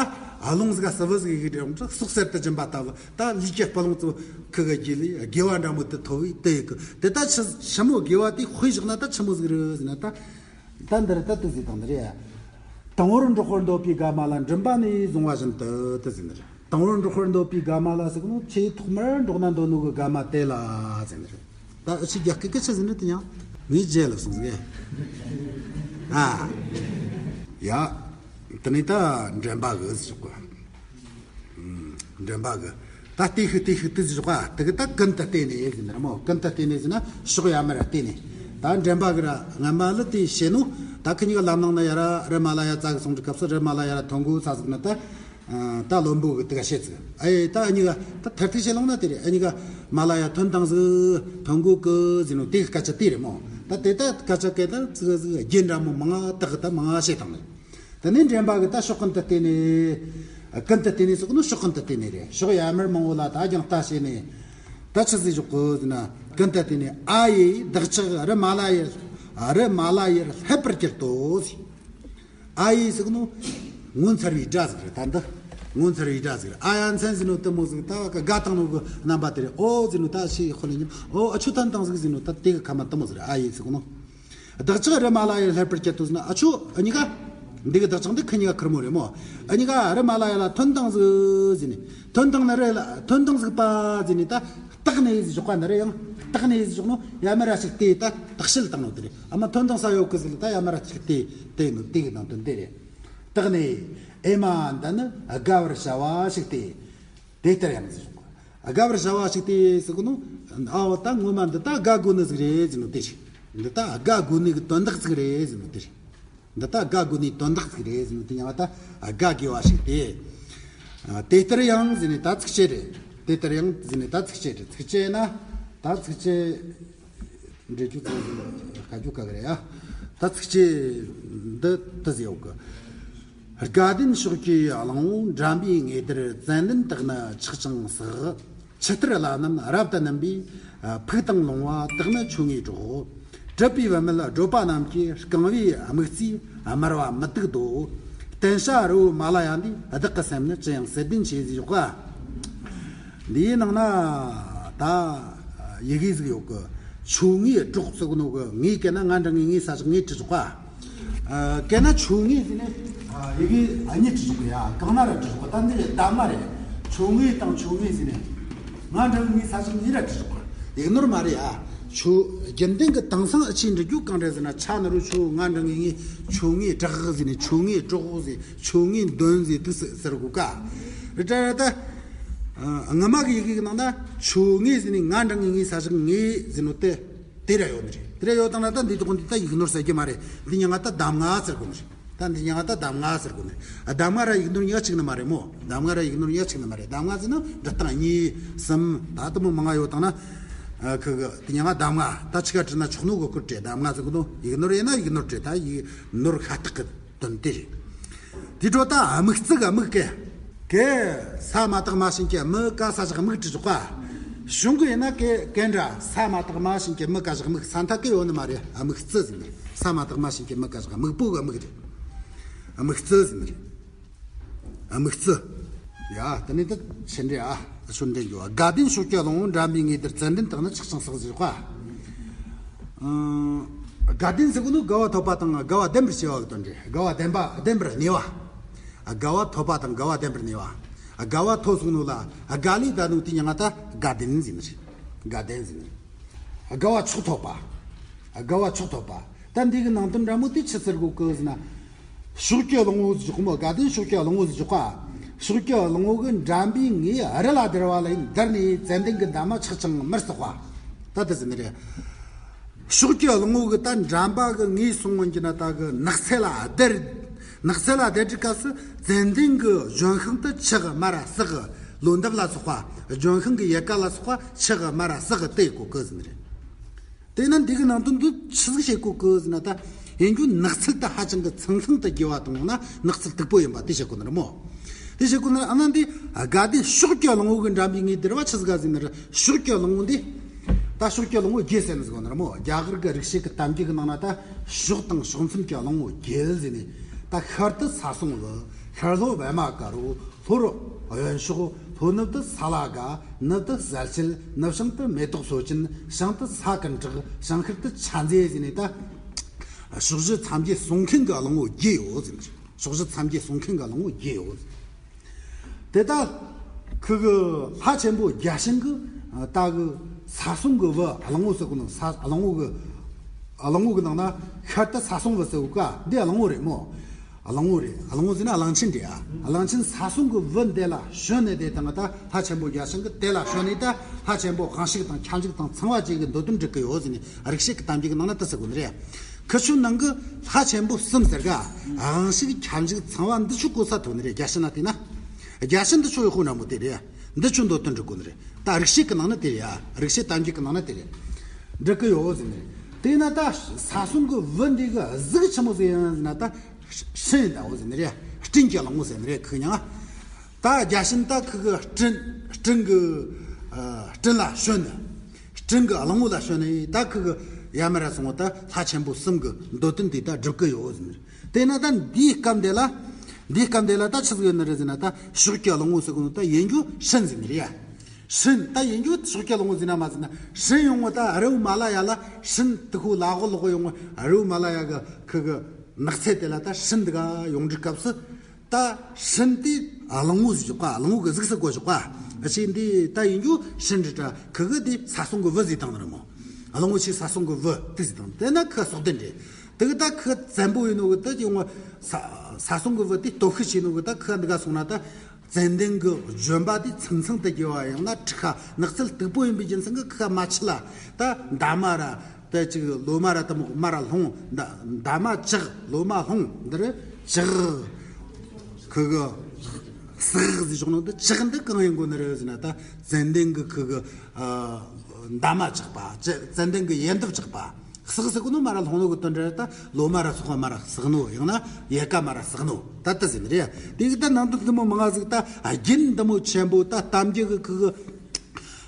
རླུང་ཟིག་ག་ཟི་བུ་ཟིག་གི་འདྲ་ཟོག་གསེར་དུ་སྦྱིན་པ་ལྟ་བུ་ད་ལུས་ཀྱི་སྤུ་ལོང་ཚོ་ཁི་གི་རྒྱས་ལས་དགེ་བ་འདྲ་མོ་དེ་ཐོབ་བས་དེ་ཡི་གི་དེ་ད་ཆི་ཆི་མོ་དགེ་བ་དེ་དཔེ་བཞག་ན་ད་ཆི་མོ་ཟིག་རེད་ཟེར་ན་ད་ད་འདིར་ད་དེ་ཟེར་དང་འདི་རེད། དང་པོར་འབྲོག་པར་འདོད་པའི་དགའ་མ་ལ་མགྲིན་པ་ནས་བཟུང་བ་བཞིན་དུ་དེ་ཟེར་ནི་རེད། དང་པོར་འབྲོག་པར་འདོད་པའི་དགའ་མ་ལ་ཟེར་གི་ནོ་ཆེས་ཐོག་མར་འབྲོག་ན་འདོད་ནོ་གི་དགའ་མ་དེ་ལ་ཟེར་ནི་རེད། ད་ཨ་ཕྱི་རྒྱ་སྐད་སྐད་ཆ་ཟེར་ནི་དེ་ཡང་ངའི་རྗེས་ལ་སོང་ཟེར། ཨ། ཡ། དེ་ནས་ད་མགྲིན་པ་གི་ཟེར་གོ། མགྲིན་པ་གི། ད་ལྟོས་ཤིག་ལྟོས་ཤིག་ལྟོས་ཟེར་གོ། དེ་གི་ད་ཀུན་ཏུ་བརྟེན་ནས་ཟེར་ནི་རེད་མོ། ཀུན་ཏུ་བརྟེན་ནས་ཟེར་ན་ཕྱོགས་ཡར་མར་བརྟེན་ནས། ད་མགྲིན་པ་གི་ར་ང་མ་ལ་དེ་བཤད་ནོ། ད་ཁི་གཉིས་ཀ་ལམ་ནང་ན་ཡ་ར་རི་མ་ལ་ཡ་རྩ་གི་སོང་དུས་སྐབས་སུ་རི་མ་ལ་ཡ་ར་ཐོན་གོ་ས་ཟིག་ན་ད། ད་བློན་པོ་གི་དེ་ག་བཤད་ཟིག་ཨེ་ད་ཨ་གཉིས་ཀ་ད་ཐར་ཐུག་བཤད་ལོང་ན་དེ་རེད། ཨ་གཉིས་ཀ་མ་ལ་ཡ་ཐོན་དང་ཟིག་ཐོན་གོ་གི་ཟེར་ནོ་དེ་གི་སྐད་ཆ་དེ་རེད་མོ། ད་དེ་ད་སྐད་ཆ་སྐད་ད་ཙི་ཟིག་རྒྱན་འདྲ་མོ་མང་ང་དག་གི་ད་མང་ང་བཤད་དང་ནི། དེ་ནས་མགྲིན་པ་གི་ད་ཕྱོགས་ཀུན་ཏུ་བརྟེན་ནས། ཀུན་ཏུ་བརྟེན་ནས་ཟེར་གི་ནོ་ཕྱོགས་ཀུན་ཏུ་བརྟེན་ནས་རེད། ཕྱོགས་ཡར་མར་མང་བོ་ལ་ད་རྒྱང་ལྟ་བྱས་ནས། ད་ཆི་ཟིག་ཞོག་གི་ཟེར་ན་ཀུན་ཏུ་བརྟེན་ནས་ཨ་ཡེ་བདག་ཅག་རི་མ་ལ་ཡི། རི་མ་ལ་ཡི་ལྷོད་པར་གྱུར་ཏོ་ཟེར། ཨ་ཡེ་ཟེར་གི་ནོ། ངོ་མཚར་བའི་སྒྲ་ཟིག་རེད་ད་འདི། ངོ་མཚར་བའི་སྒྲ་ཟིག་རེད། ཨ་ཡ་མཚན་ཟེར་ནོ་དེ་མོ་ཟིག་ད་ག་དང་ནོ་གི་རྣམ་པ་དེ་རེད། ཨོ་ཟེར་ནོ་ད་ཤི་ཡི་ཁོ་ལ་ཉིམ་ཨོ་ཨ་ཆུ་ཐན་དང་ཟིག་ཟེར་ནོ་ད་དེ་གི་ཁ་མ་དེ་མོ་ཟིག་རེད། ཨ་ཡེ་ཟེར་གི་ནོ། བདག་ཅག་རི་མ་ལ་ཡི་ལྷོད་པར་གྱུར་ཏོ་ཟེར་ན་ཨ་ཆུ་ཨ་གཉིས་ཀ་འདི་གི་བདག་ཅག་འདི་ཁི་གཉིས་ཀ་ཁེར་མོ་རེད་མོ། ཨ་གཉིས་ཀ་རི་མ་ལ་ཡ་ལ་ཐོན་དང་ཟིག་ཟེར་ནས། ཐོན་དང་ནི་རི་ལ་ཐོན་དང་ཟིག་པ་ཟེར་ནས་ད། སྟག་ནས་ཟིག་ཞོག་པ་ནི་རི་ཡང་སྟག་ནས་ཟིག་ཞོག་ནོ་ཡ་མ་ར་ཞིག་དེ་ད་སྟག་ཤལ་བཏང་ནོ་དེ་རེད། ཨ་མ་ཐོན་དང་ས་ཡོད་གི་ཟིག་ལ་ད་ཡ་མ་ར་ཞིག་དེ་དེ་ནོ་དེ་གི་ནང་དོན་དེ་རེད། སྟག་ནས་ཨེ་མ་འདི་ནི་དགའ་བར་བྱ་བ་ཞིག་སྟེ། དེ་ལྟར་ཡང་ཟེར་བྱུང་། དགའ་བར་བྱ་བ་ཞིག་སྟེ་ཟེར་གོ་ནོ། ཨའོ་ད་ངོ་མ་འདི་ད་དགའ་དགོས་ནི་ཟིག་རེད་ཟེར་ནོ་དེ་རེད། འདི་ད་དགའ་དགོས་ནི་གི་དོན་དག་ཟིག་རེད་ཟེར་ནོ་དེ་རེད། འདི་ད་དགའ་དགོས་ནི་དོན་དག་ཟིག་རེད་ཟེར་ནོ་དེ་ཡང་ད་དགའ་དགོས་པ་ཞིག་སྟེ། དེ་ལྟར་ཡང་ཟེར་ནི་ད་ཚིགས་བཅད་རེད། དེ་ལྟར་ཡང་ཟེར་ནི་ད་ཚིགས་བཅད་རེད། ཚིགས་བཅད་ན་ད་ཚིགས་བཅད། འགྲེལ་རྒྱུ་ཚང་ཟིན་དཀའ་རྒྱུ་དཀའ་གི་རེད་ཡ། ད་ཚིགས་བཅད་འདི་ད་ཟེར་ཡོད་གི། དགའ་ལྡན་ཕྱོགས་ཀྱི་གླང་བོ་འགྲམ་པའི་ངོས་དེར་ཙན་དན་དག་ནི་ཆག་ཅིང་བསགས། ཆུ་གཏེར་ལ་རྣམས་རབ་ཏུ་སྣུམ་པའི་ཕུག་དང་ལོང་བ་དག་ནི་ཆོ་ངེས་སྒྲོག། གྲུབ་པའི་བུད་མེད་གྲོད་པ་རྣམས་ཀྱིས་རྐང་བའི་རྨིག་རྩེས་དམར་བ་མི་སྡུག་དོ། བསྟེན་བྱ་རི་བོ་མ་ལ་ཡ་འདིས་བདག་གི་སེམས་ནི་ཅི་ཡང་གསལ་ལྡན་བྱས་ཟེར་ཡོད་ག། འདིའི་ནང་ན་ད་ཡི་གེ་ཟིག་ཡོད་གི། ཆོ་ངེས་སྒྲོག་ཟེར་གོ་ནོ་གི། ངེས་གན་ན་ང་འདྲ་ངེས་ངེས་ས་ཞིག་ངེས་བྲིས་ཆོག་ག། ཨ། གན་ན་ཆོ་ངེས་ཟེར་ནས། ཨ། ཡི་གེ་ཨ་གཉིས་བྲིས་ཆོག་གི་ཡ། གང་ན་ར་བྲིས་ཆོག་གི། ད་འདི་གདམས་ངག་རེད། ཆོ་ངེས་དང་ཆོ་ངེས་ཟེར་ནས། ང་འདྲ་ངེས་ས་ཞིག་ངེས་ར་བྲིས་ཆོག་གི། ཡིག་ནོར་མ་རེད་ཡ། ཆོ། རྒྱུན་ལྡན་གྱི་དེང་སང་ཨ་ཆི་འབྲི་རྒྱུ་གང་རེད་ཟེར་ན། ཆ་ན་རོ་ཆོ། ང་འདྲ་ངེས་ངེས། ཆོ་ངེས་སྒྲག་ཟེར་ནས། ཆོ་ངེས་སྒྲོག་ཟེར། ཆོ་ངེས་འདོན་ཟེར། དུ་ཟེར་གོ་ག། རེད་ད་རེད་ད། ཨ། སྔ་མ་གི་ཡི་གེ་གི་ནང་ན་ཆོ་ངེས་ཟེར་ནས་ང་འདྲ་ངེས་ངེས་ས་ཞིག་ངེས་ཟེར་ནོ་དེ། དེ་ར་ཡོད་ནི་རེད། དེ་ར་ཡོད་དང་ན་ད་འདི་དག་འདི་ད་ཡིག་ནོར་ཟེར་རྒྱུ་མ་རེད། འདི་ཉིད་ང་ད་གདམས་ངག་ཟེར་དགོས་ནི་རེད། ད་འདི་ཉིད་ང་ད་གདམས་ངག་ཟེར་དགོས་ནི་རེད། ཨ། གདམས་ངག་ར་ཡིག་ནོར་ཉག་གཅིག་ནི་མ་རེད་མོ། གདམས་ངག་ར་ཡིག་ནོར་ཉག་གཅིག་ནི་མ་རེད། གདམས་ངག་ཟེར་ན་འབྲི་སྟངས་གཉིས་གསུམ་ད་དུ་མོ་མང་ང་ཡོད་དང་ན། ཨ། ཁི་གི་དེ་ཉིད་ང་གདམས་ངག་ད་ཆི་ག་བྲིས་ན་ཆོག་ནོ་གི་སྐོར་བྲིས། གདམས་ངག་ཟེར་གོ་ནོ། ཡིག་ནོར་ཡིན་ན་ཡིག་ནོར་བྲིས། ད་ཡིག་ནོར་ཤ་སྟག་གི་དོན་དེ་རེད། དེ་འཕྲོ་ད་རྨིག་རྩེ་གི་རྨིག་གི། གེ་ས་མ་བཏགས་མ་ཞབས་ཀྱུ་རྨི། ཀ་ས་བཞག་རྨིག་བྲིས་ཆོག་ག། གཞུང་གི་ཡིན་ན་གེ་གེ་འདྲ་ས་མ་བཏགས་མ་ཞབས་ཀྱུ་རྨི། ཀ་བཞག་རྨིག། ས་མཐའ་གི་ཡོད་ནི་མ་རེད། རྨིག་རྩེ་ཟེར་ནི་རེད། ས་མ་བཏགས་མ་ཞབས་ཀྱུ་རྨི། ཀ་བཞག་རྨིག་པོ་གི་རྨིག་རེད། རྨིག་རྩེ་ཟེར་ནི་རེད། རྨིག་རྩེ། ཡ། དེ་ནས་ད་ཕྱི་འབྲེལ་ཨ། ཆོ་འབྲེལ་འགྱོ། དགའ་ལྡན་ཕྱོགས་ཀྱི་གླང་བོ་འགྲམ་པའི་ངོས་དེར་ཙན་དན་དག་ནི་ཆག་ཅིང་བསགས་ཟེར་ག། ཨང་། དགའ་ལྡན་ཟེར་གོ་ནོ་དགའ་བ་ཐོབ་པ་དང་དགའ་བ་ལྡན་པར་བྱེད་པ་གི་དོན་རེད། དགའ་བ་ལྡན་པ་ལྡན་པར་གནས་པ། དགའ་བ་ཐོབ་པ་དང་དགའ་བ་ལྡན་པར་གནས་པ། དགའ་བ་ཐོབ་སོང་ནོ་ལ་དགའ་ལས་ད་ནོ་དེ་ཉིད་ང་ད་དགའ་ལྡན་ཟེར་ནི་རེད། དགའ་ལྡན་ཟེར་ནི་རེད། དགའ་བ་མཆོག་ཐོབ་པ། དགའ་བ་མཆོག་ཐོབ་པ། ད་འདི་གི་ནང་དོན་འདྲ་མོ་དེ་ཆི་ཟེར་གོ་གི་ཟེར་ན། ཕྱོགས་ཀྱི་གླང་བོ་ཟེར་གོ་མོ། དགའ་ལྡན་ཕྱོགས་ཀྱི་གླང་བོ་ཟེར་གོ་ག། ཕྱོགས་ཀྱི་གླང་བོ་གི་འགྲམ་པའི་ངོས་རི་ལ་བསྡད་པ་ལ་བསྡད་ནས་ཙན་དན་གྱི་འདབ་མ་ཆག་ཅིང་མི་བསགས་པ། ད་དེ་ཟེར་ནི་རེད། ཕྱོགས་ཀྱི་གླང་བོ་གི་ད་འགྲམ་པ་གི་ངོས་སོང་ངོ་གྱི་ན་ད་གི་ནགས་ཚལ་ལ་བསྡད། ནགས་ཚལ་ལ་བསྡད་དུས་སྐབས་སུ་ཙན་དན་གྱི་ལྗོན་ཤིང་དེ་ཆག་མ་ར་བསགས། ལོ་འདབ་ལ་སོགས་པ་ལྗོན་ཤིང་གི་ཡལ་ག་ལ་སོགས་པ་ཆག་མ་ར་བསགས་དེ་གོ་གི་ཟེར་ནི་རེད། དེས་ན་འདི་གི་ནང་དོན་འདི་ཆི་ཟིག་བཤད་གོ་གི་ཟེར་ན། ད་ཡིན་རྒྱུ་ནགས་ཚལ་དེ་ཧ་ཅང་གི་ཚང་ཚང་དུ་དགེ་བ་དང་ན་ནགས་ཚལ་སྟུག་པོ་ཡིན་པ་དེ་བཤད་གོ་ནི་རེད་མོ། དེ་བཤད་གོ་ནི་རེད། ཨ་ན་འདི་དགའ་ལྡན་ཕྱོགས་ཀྱི་གླང་བོ་གི་འགྲམ་པའི་ངོས་དེར་བ་ཆི་ཟིག་ག་ཟེར་ན་རེད། ཕྱོགས་ཀྱི་གླང་བོ་འདི། ད་ཕྱོགས་ཀྱི་གླང་བོ་བརྒྱད་ཟེར་ནི་ཟིག་གོ་ནི་རེད་མོ། རྒྱ་གར་གི་རིག་བྱེད་ཀྱི་གཏམ་རྒྱུད་ཀྱི་ནང་ན་ད་ཕྱོགས་དང་ཕྱོགས་མཚམས་ཀྱི་གླང་བོ་བརྒྱད་ཟེར་ནས། ད་ཤར་དུ་ས་སྲུང་བུ། ཤར་ལྷོ་པདྨ་དཀར་པོ། ལྷོར་གཡོན་ཕྱོགས། ལྷོ་ནུབ་ཏུ་ས་ལ་དགའ། ནུབ་ཏུ་གསལ་བྱེད། ནུབ་བྱང་དུ་མེ་ཏོག་སོ་ཅན། བྱང་དུ་ས་ཀུན་གྲགས། བྱང་ཤར་དུ་ཆ་མཛེས་ཟེར་ནས་ད། ཕྱོགས་བཞི་མཚམས་བརྒྱད་སྲུང་མཁན་གྱི་གླང་བོ་བརྒྱད་ཡོད་ཟེར་ནས། ཕྱོགས་བཞི་མཚམས་བརྒྱད་སྲུང་མཁན་གྱི་གླང་བོ་བརྒྱད་ཡོད་ཟེར། དེ་ད་ཁུ་གི་ལྷ་ཆེན་པོ་བརྒྱ་བྱིན་གྱི་ད་གི་ས་སྲུང་གི་བུ་གླང་བོ་ཟེར་གོ་ནོ། ས་གླང་བོ་གི་གླང་བོ་གི་ནང་ན་ཤར་དུ་ས་སྲུང་བུ་ཟེར་གོ་ག། འདི་གླང་བོ་རེད་མོ། གླང་བོ་རེད། གླང་བོ་ཟེར་ན་གླང་ཆེན་རེད་ཨ། གླང་ཆེན་ས་སྲུང་གི་བུ་འདི་ལ་ཞོན་ནས། དེ་དང་ད་ལྷ་ཆེན་པོ་བརྒྱ་བྱིན་གྱིས་དེ་ལ་ཞོན་ནས་ད་ལྷ་ཆེན་པོ་དབང་ཕྱུག་དང་ཁྱབ་འཇུག་དང་ཚངས་པ་བཅས་ཀྱི་མདོ་དོན་འགྲིག་གི་ཡོད་ཟེར་ནས་རིག་བྱེད་ཀྱི་གཏམ་རྒྱུད་ཀྱི་ནང་ན་དེ་ཟེར་གོ་ནི་རེད། ཁི་ཆོའི་ནང་གི་ལྷ་ཆེན་པོ་གསུམ་ཟེར་ག། དབང་ཕྱུག་ཁྱབ་འཇུག་ཚངས་པ་འདི་ཆོ་གོ་ས་ཐོན་ནི་རེད། བརྒྱ་བྱིན་ན་དེ་ན། བརྒྱ་བྱིན་འདི་ཆོ་ཡོད་ཁོ་འདྲ་མོ་དེ་རེད། འདི་ཆོ་མདོ་དོན་འགྲིག་གོ་ནི་རེད། ད་རིག་བྱེད་ཀྱི་ནང་ན་དེ་རེད་ཨ། རིག་བྱེད་གཏམ་རྒྱུད་ཀྱི་ནང་ན་དེ་རེད། འགྲིག་གི་ཡོད་ཟེར་ནི་རེད། དེ་ན་ད་ས་སྲུང་གི་བུ་འདི་གི་གཟུགས་ཆི་མོ་ཟིག་ཡིན་ཟེར་ན། ད་སྤྲིན་ཟླ་བོ་ཟེར་ནི་རེད། སྤྲིན་གྱི་གླང་བོ་ཟེར་ནི་རེད་ཁི་གི་མྱིང་ང་། ད་བརྒྱ་བྱིན་ད་ཁི་གི་སྤྲིན་སྤྲིན་གི་ཨ་སྤྲིན་ལ་ཞོན་ནི། སྤྲིན་གི་གླང་བོ་ལ་ཞོན་ནི། ད་ཁི་གི་ཡ་མ་ར་སོང་བ་ད་ལྷ་ཆེན་པོ་གསུམ་གི་མདོ་དོན་དེ་ད་འགྲུབ་གི་ཡོད་ཟེར་ནི་རེད། དེ་ན་ད་འདིའི་སྐབས་འདི་ལ། འདིའི་སྐབས་འདི་ལ་ད་ཆི་ཟིག་ཡོད་ནི་རེད་ཟེར་ན། ད་ཕྱོགས་ཀྱི་གླང་བོ་ཟེར་གོ་ནོ་ད་ཡིན་རྒྱུ་སྤྲིན་ཟེར་ནི་རེད་ཡ། སྤྲིན་ད་ཡིན་རྒྱུ་ཕྱོགས་ཀྱི་གླང་བོ་ཟེར་ན་མ་ཟེར་ན། སྤྲིན་ཡོང་བ་ད་རི་བོ་མ་ལ་ཡ་ལ་སྤྲིན་དེ་ཁོ་ལ་གོ་ལོག་གོ་ཡོང་བ། རི་བོ་མ་ལ་ཡ་གི་ཁི་གི་ ནགས་ཚལ་དེ་ལ་ད་སྤྲིན་འདུག་ག་ཡོང་དུས་སྐབས་སུ། ད་སྤྲིན་དེ་གླང་བོ་ཟེར་གོ་གླང་བོ་གི་གཟུགས་སུ་གོ་ཞོག་ག་ཨ་ཅེ་འདི་ད་ཡིན་རྒྱུ་སྤྲིན་རེད་དྲ་ཁུ་གི་དེ་ས་སྲུང་གི་བུ་ཟེར་བཏང་ནི་རེད་མོ། གླང་བོ་ཆེ་ས་སྲུང་གི་བུ་དེ་ཟེར་བཏང་དེ་ན་ཁུ་སྲོག་ལྡན་རེད། དེ་གི་ད་ཁུ་བཙན་པོ་ཡིན་ནོ་གི་ད་ཡོང་བ་ས་ས་སྲུང་གི་བུ་དེ་སྟོབས་ཤུགས་ཆེ་ནོ་གི་ད་ཁུ་འདི་ག་སོང་ན་ད། ཙན་དན་གྱི་ལྗོན་པ་དེ་ཚང་ཚང་དུ་རྒྱས་པ་ཡང་ན་དྲི་ཁ་ནགས་ཚལ་སྟུག་པོ་ཡིན་པའི་རྒྱུ་མཚན་གྱིས་ཁ་མ་ཆུ་ལ་ད་འདབ་མ་ར་ད་ཅིག་ལོ་མ་ར་དུ་མོ་མ་ར་ལྷུང་འདབ་མ་ལྕགས་ལོ་མ་ལྷུང་འདི་རུ་ལྕགས་ཁུ་གི་སྲེག་ཟེར་ཆོག་ནོ་འདི་ལྕགས་འདི་གང་ཡིན་དགོས་ནི་རེད་ཟེར་ན་ད་ཙན་དན་གྱི་ཁུ་གི་འདབ་མ་ཆགས་པ་ཙན་དན་གྱི་ཡལ་འདབ་ཆགས་པ། སྲེག་ཟེར་གོ་ནོ་མ་ར་ལྷུང་ནོ་གི་དོན་འདྲ་རེད། ད་ལོ་མ་ར་སྲེག་མ་ར་སྲེག་ནོ་ཡང་ན་ཡལ་ག་མ་ར་སྲེག་ནོ་ད་ལྟ་ཟེར་ནི་རེད། དེ་གི་ད་ནང་དོན་འདི་མོ་མང་ང་ཟིག་ད་རྒྱན་འདི་མོ་ཆེན་པོ་ད་གཏམ་རྒྱུད་གི་ཁུ་གི་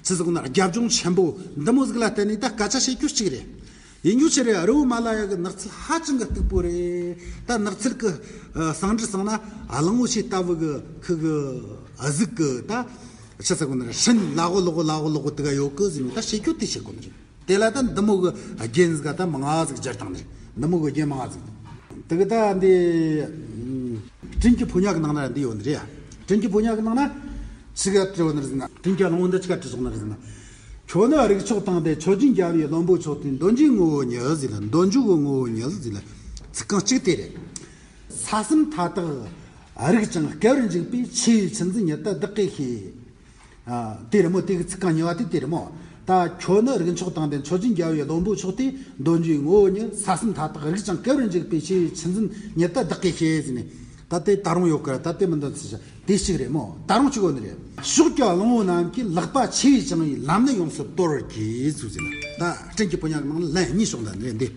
ཟེར་ཟེར་གོ་ན་རྒྱབ་ལྗོངས་ཆེན་པོ་འདི་མོ་ཟིག་ལ་བརྟེན་ནས་ད་སྐད་ཆ་བཤད་རྒྱུ་གཅིག་རེད། ཡིན་རྒྱུ་ཆི་རེད། རི་བོ་མ་ལ་ཡ་གི་ནགས་ཚལ་ཧ་ཅང་གི་སྟུག་པོ་རེད། ད་ནགས་ཚལ་གི་ཟངས་གྲི་སང་ན་གླང་བོ་ཆེ་ལྟ་བུ་གི་ཁུ་གི་གཟུགས་གི་ད་ཆི་ཟེར་གོ་ན་ར་སྤྲིན་ལ་གོ་ལོ་གོ་ལ་གོ་ལོ་གོ་དེ་ག་ཡོད་གི་ཟེར་ནས་ད་བཤད་རྒྱུ་དེ་བཤད་གོ་ནི་རེད། དེ་ལ་ད་འདི་མོ་གི་རྒྱན་ཟིག་ད་མང་ང་ཟིག་སྦྱར་བཏང་ནི་རེད། འདི་མོ་གི་རྒྱན་མང་ང་ཟིག་དེ་གི་ད་འདི་སྤྲིན་གྱི་ཕོ་ཉ་གི་ནང་ན་འདི་ཡོད་ནི་རེད། སྤྲིན་གྱི་ཕོ་ཉ་གི་ནང་ན་ཆི་ག་བྲིས་ཡོད་ནི་རེད་ཟེར་ན། སྤྲིན་གྱི་གླང་བོ་འདི་ཆི་ག་བྲིས་སོང་ནི་རེད་ཟེར་ན། ཁྱོད་ནི་རིགས་མཆོག་དང་ལྡན་མཆོད་སྦྱིན་རྒྱལ་བའི་བློན་པོ་མཆོག་སྟེ། འདོད་འཇོའི་ངོ་བོ་ཉིད་ཟེར་ལ། འདོད་འཇོ་གི་ངོ་བོ་ཉིད་ཟེར་ལ། ཚིག་རྐང་གཅིག་དེ་རེད། ས་གསུམ་མཐའ་དག་རིག་ཅིང་སྐལ་བར་འཇུག་པའི། ཆེ་བའི་ཆུ་འཛིན་ཉིད་དུ་བདག་གིས་ཤེས། ཨ། དེ་རེད་མོ། དེ་གི་ཚིག་རྐང་གཉིས་པ་དེ་དེ་རེད་མོ། ད་ཁྱོད་ནི་རིགས་མཆོག་དང་ལྡན་མཆོད་སྦྱིན་རྒྱལ་བའི་བློན་པོ་མཆོག་སྟེ། འདོད་འཇོའི་ངོ་བོ་ཉིད་ས་གསུམ་མཐའ་དག་རིག་ཅིང་སྐལ་བར་འཇུག་པའི། ཆེ་བའི་ཆུ་འཛིན་ཉིད་དུ་བདག་གིས་ཤེས་ཟེར་ནས། ད་དེ་ད་རུང་ཡོད་ཀི་ར། ད་དེ་མི་འདོན་ཚིག་བྱ་དེ་གཅིག་རེད་མོ། ད་རུང་གཅིག་ཡོད་ནི་རེད། ཕྱོགས་ཀྱི་གླང་བོ་རྣམས་ཀྱིས། ལག་པ་ཆེ་བས་བཅིངས་པའི། ལམ་ནི་ཡོངས་སུ་དོར་བར་གྱིས་ཟེར་ཟེར་ན། ད་སྤྲིན་གྱི་ཕོ་ཉ་གི་ནང་ལ་ལན་གཉིས་བྱུང་། ད་ནི་འདི་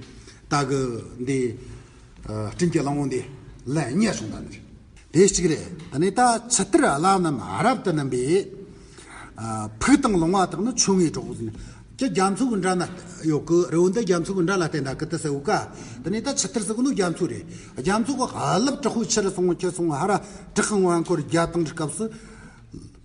ད་གི་འདི་སྤྲིན་གྱི་གླང་བོ་འདི་ལན་གཉིས་བྱུང་། ད་ནི་དེ་གཅིག་རེད། ད་ནི་ད་ཆུ་གཏེར་བླ་རྣམས་རབ་ཏུ་སྣུམ་པས། ཕུག་དང་ལུང་བ་དག་ནི་ཆུ་ངོས་སྒྲོག་ཟེར་ན། ཀྱི་རྒྱ་མཚོ་གི་འགྲམ་ན་ཡོད་གི། རི་བོ་འདི་རྒྱ་མཚོ་གི་འགྲམ་ལ་བརྟེན་ད་གི་དེ་ཟེར་གོ་ཀ་དེ་ནས་ད་ཆུ་གཏེར་ཟེར་གོ་ནོ་རྒྱ་མཚོ་རེད། རྒྱ་མཚོ་གི་རླབས་དྲག་པོ་ཆེ་རུ་སོང་། ཆེ་སོང་ཧ་ར་བྲག་གི་ངོས་སྐོར་རྒྱ་བཏང་སྐབས་སུ་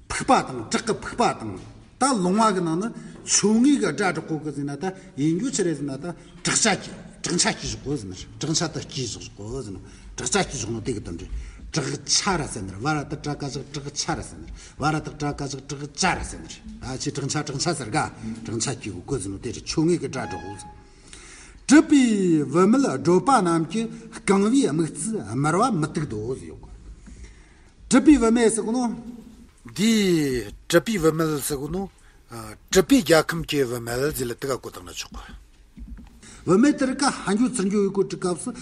ཕུག་པ་དང་། བྲག་གི་ཕུག་པ་དང་། ད་ལུང་བ་གི་ནང་ན་ཆུ་ངོས་གི་སྒྲ་སྒྲོག་གོ་གི་ཟེར་ན། ད་ཡིན་རྒྱུ་ཆི་རེད་ཟེར་ན། ད་བྲག་ཆ་གི་བྲག་ཆ་གི་བཞག་གོ་ཟེར་ན། བྲག་ཆ་ད་གི་བཞག་གོ་ཟེར་ན། བྲག་ཆ་གི་བཞག་ནོ་དེ་གི་དོན་རེད། བྲག་ཆ་ར་ཟེར་ན་རེད། བ་ར་ད་བྲ་ག་བཞག་བྲག་ཆ་ར་ཟེར་ན་རེད། བ་ར་ད་བྲ་ག་བཞག་བྲག་ཆ་ར་ཟེར་ན་རེད། ཨ་ཆི་བྲག་ཆ་བྲག་ཆ་ཟེར་ག་བྲག་ཆ་གི་གོ་གི་ཟེར་ནོ་དེ་རེད། ཆུ་ངོས་གི་སྒྲ་སྒྲོག་གོ་ཟེར། གྲུབ་པའི་བུད་མེད་སྒྲོལ་པ་རྣམས་ཀྱིས། རྐང་བའི་དམིགས་བརྩེ་དམར་བ་མུ་ཏིག་རྡོ་ཟེར་ཡོད་གོ། གྲུབ་པའི་བུད་མེད་ཟེར་གོ་ནོ། འདི་གྲུབ་པའི་བུད་མེད་ཟེར་གོ་ནོ། ཨ། གྲུབ་པའི་རྒྱལ་ཁམས་ཀྱི་བུད་མེད་ཟེར་ལ་དེ་ག་གོ་བཏང་ན་ཆོག་གོ། བུད་མེད་དེར་ཀ་ཧ་འགྱོ་ཚུར་འགྱོ་ཡོད་གོ་དུས་སྐབས་སུ།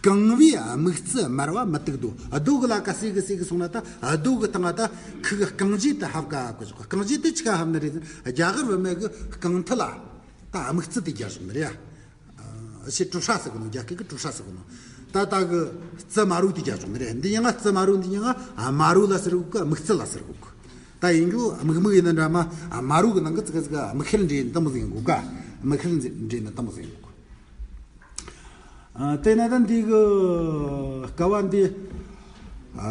རྐང་བའི་དམིགས་བརྩེ་དམར་བ་མུ་ཏིག་རྡོ། རྡོ་གི་ལ་ཀ་སེ་གི་སེ་གི་སོང་ན། ད་རྡོ་གི་སྟེང་ང་ད་ཁུ་གི་རྐང་རྗེས་དེ་ཧབ་ཀ་གོ་ཆོག་གོ། རྐང་རྗེས་དེ་ཆི་ག་ཧབ་ནི་རེད། རྒྱ་གར་བུད་མེད་གི་རྐང་མཐིལ་ལ། ད་དམིགས་བརྩེ་དེ་རྒྱག་བཞག་ནི་རེད་ཡ། ཨ། ཞེས་གྲུ་ཧྲ་ཟེར་གོ་ནོ། རྒྱ་སྐད་ཀྱི་གྲུ་ཧྲ་ཟེར་གོ་ནོ། ད་ད་གི་རྩེ་དམར་པོ་དེ་རྒྱག་བཞག་ནི་རེད། འདི་ཡང་ང་རྩེ་དམར་པོ་འདི་ཡང་ང་དམར་པོ་ལ་ཟེར་གོ་གི། དམིགས་བརྩེ་ལ་ཟེར་གོ་གི། ད་ཡིན་རྒྱུ་དམིགས་དམིགས་ཡིན་ན་འདྲ་མ། དམར་པོ་གི་ནང་གི་ཙི་ག་ཙི་ག་དམིགས་བསལ་འདྲེས་ནི་དེ་མོ་ཟིག་ཡིན་གོ་ག་དམིགས་བསལ་འདྲེས་ནི་དེ་མོ་ཟིག་ཡིན་གོ་ག་ཨ། དེ་ན་ད་འདི་གི་སྐབས་འདི། ཨ།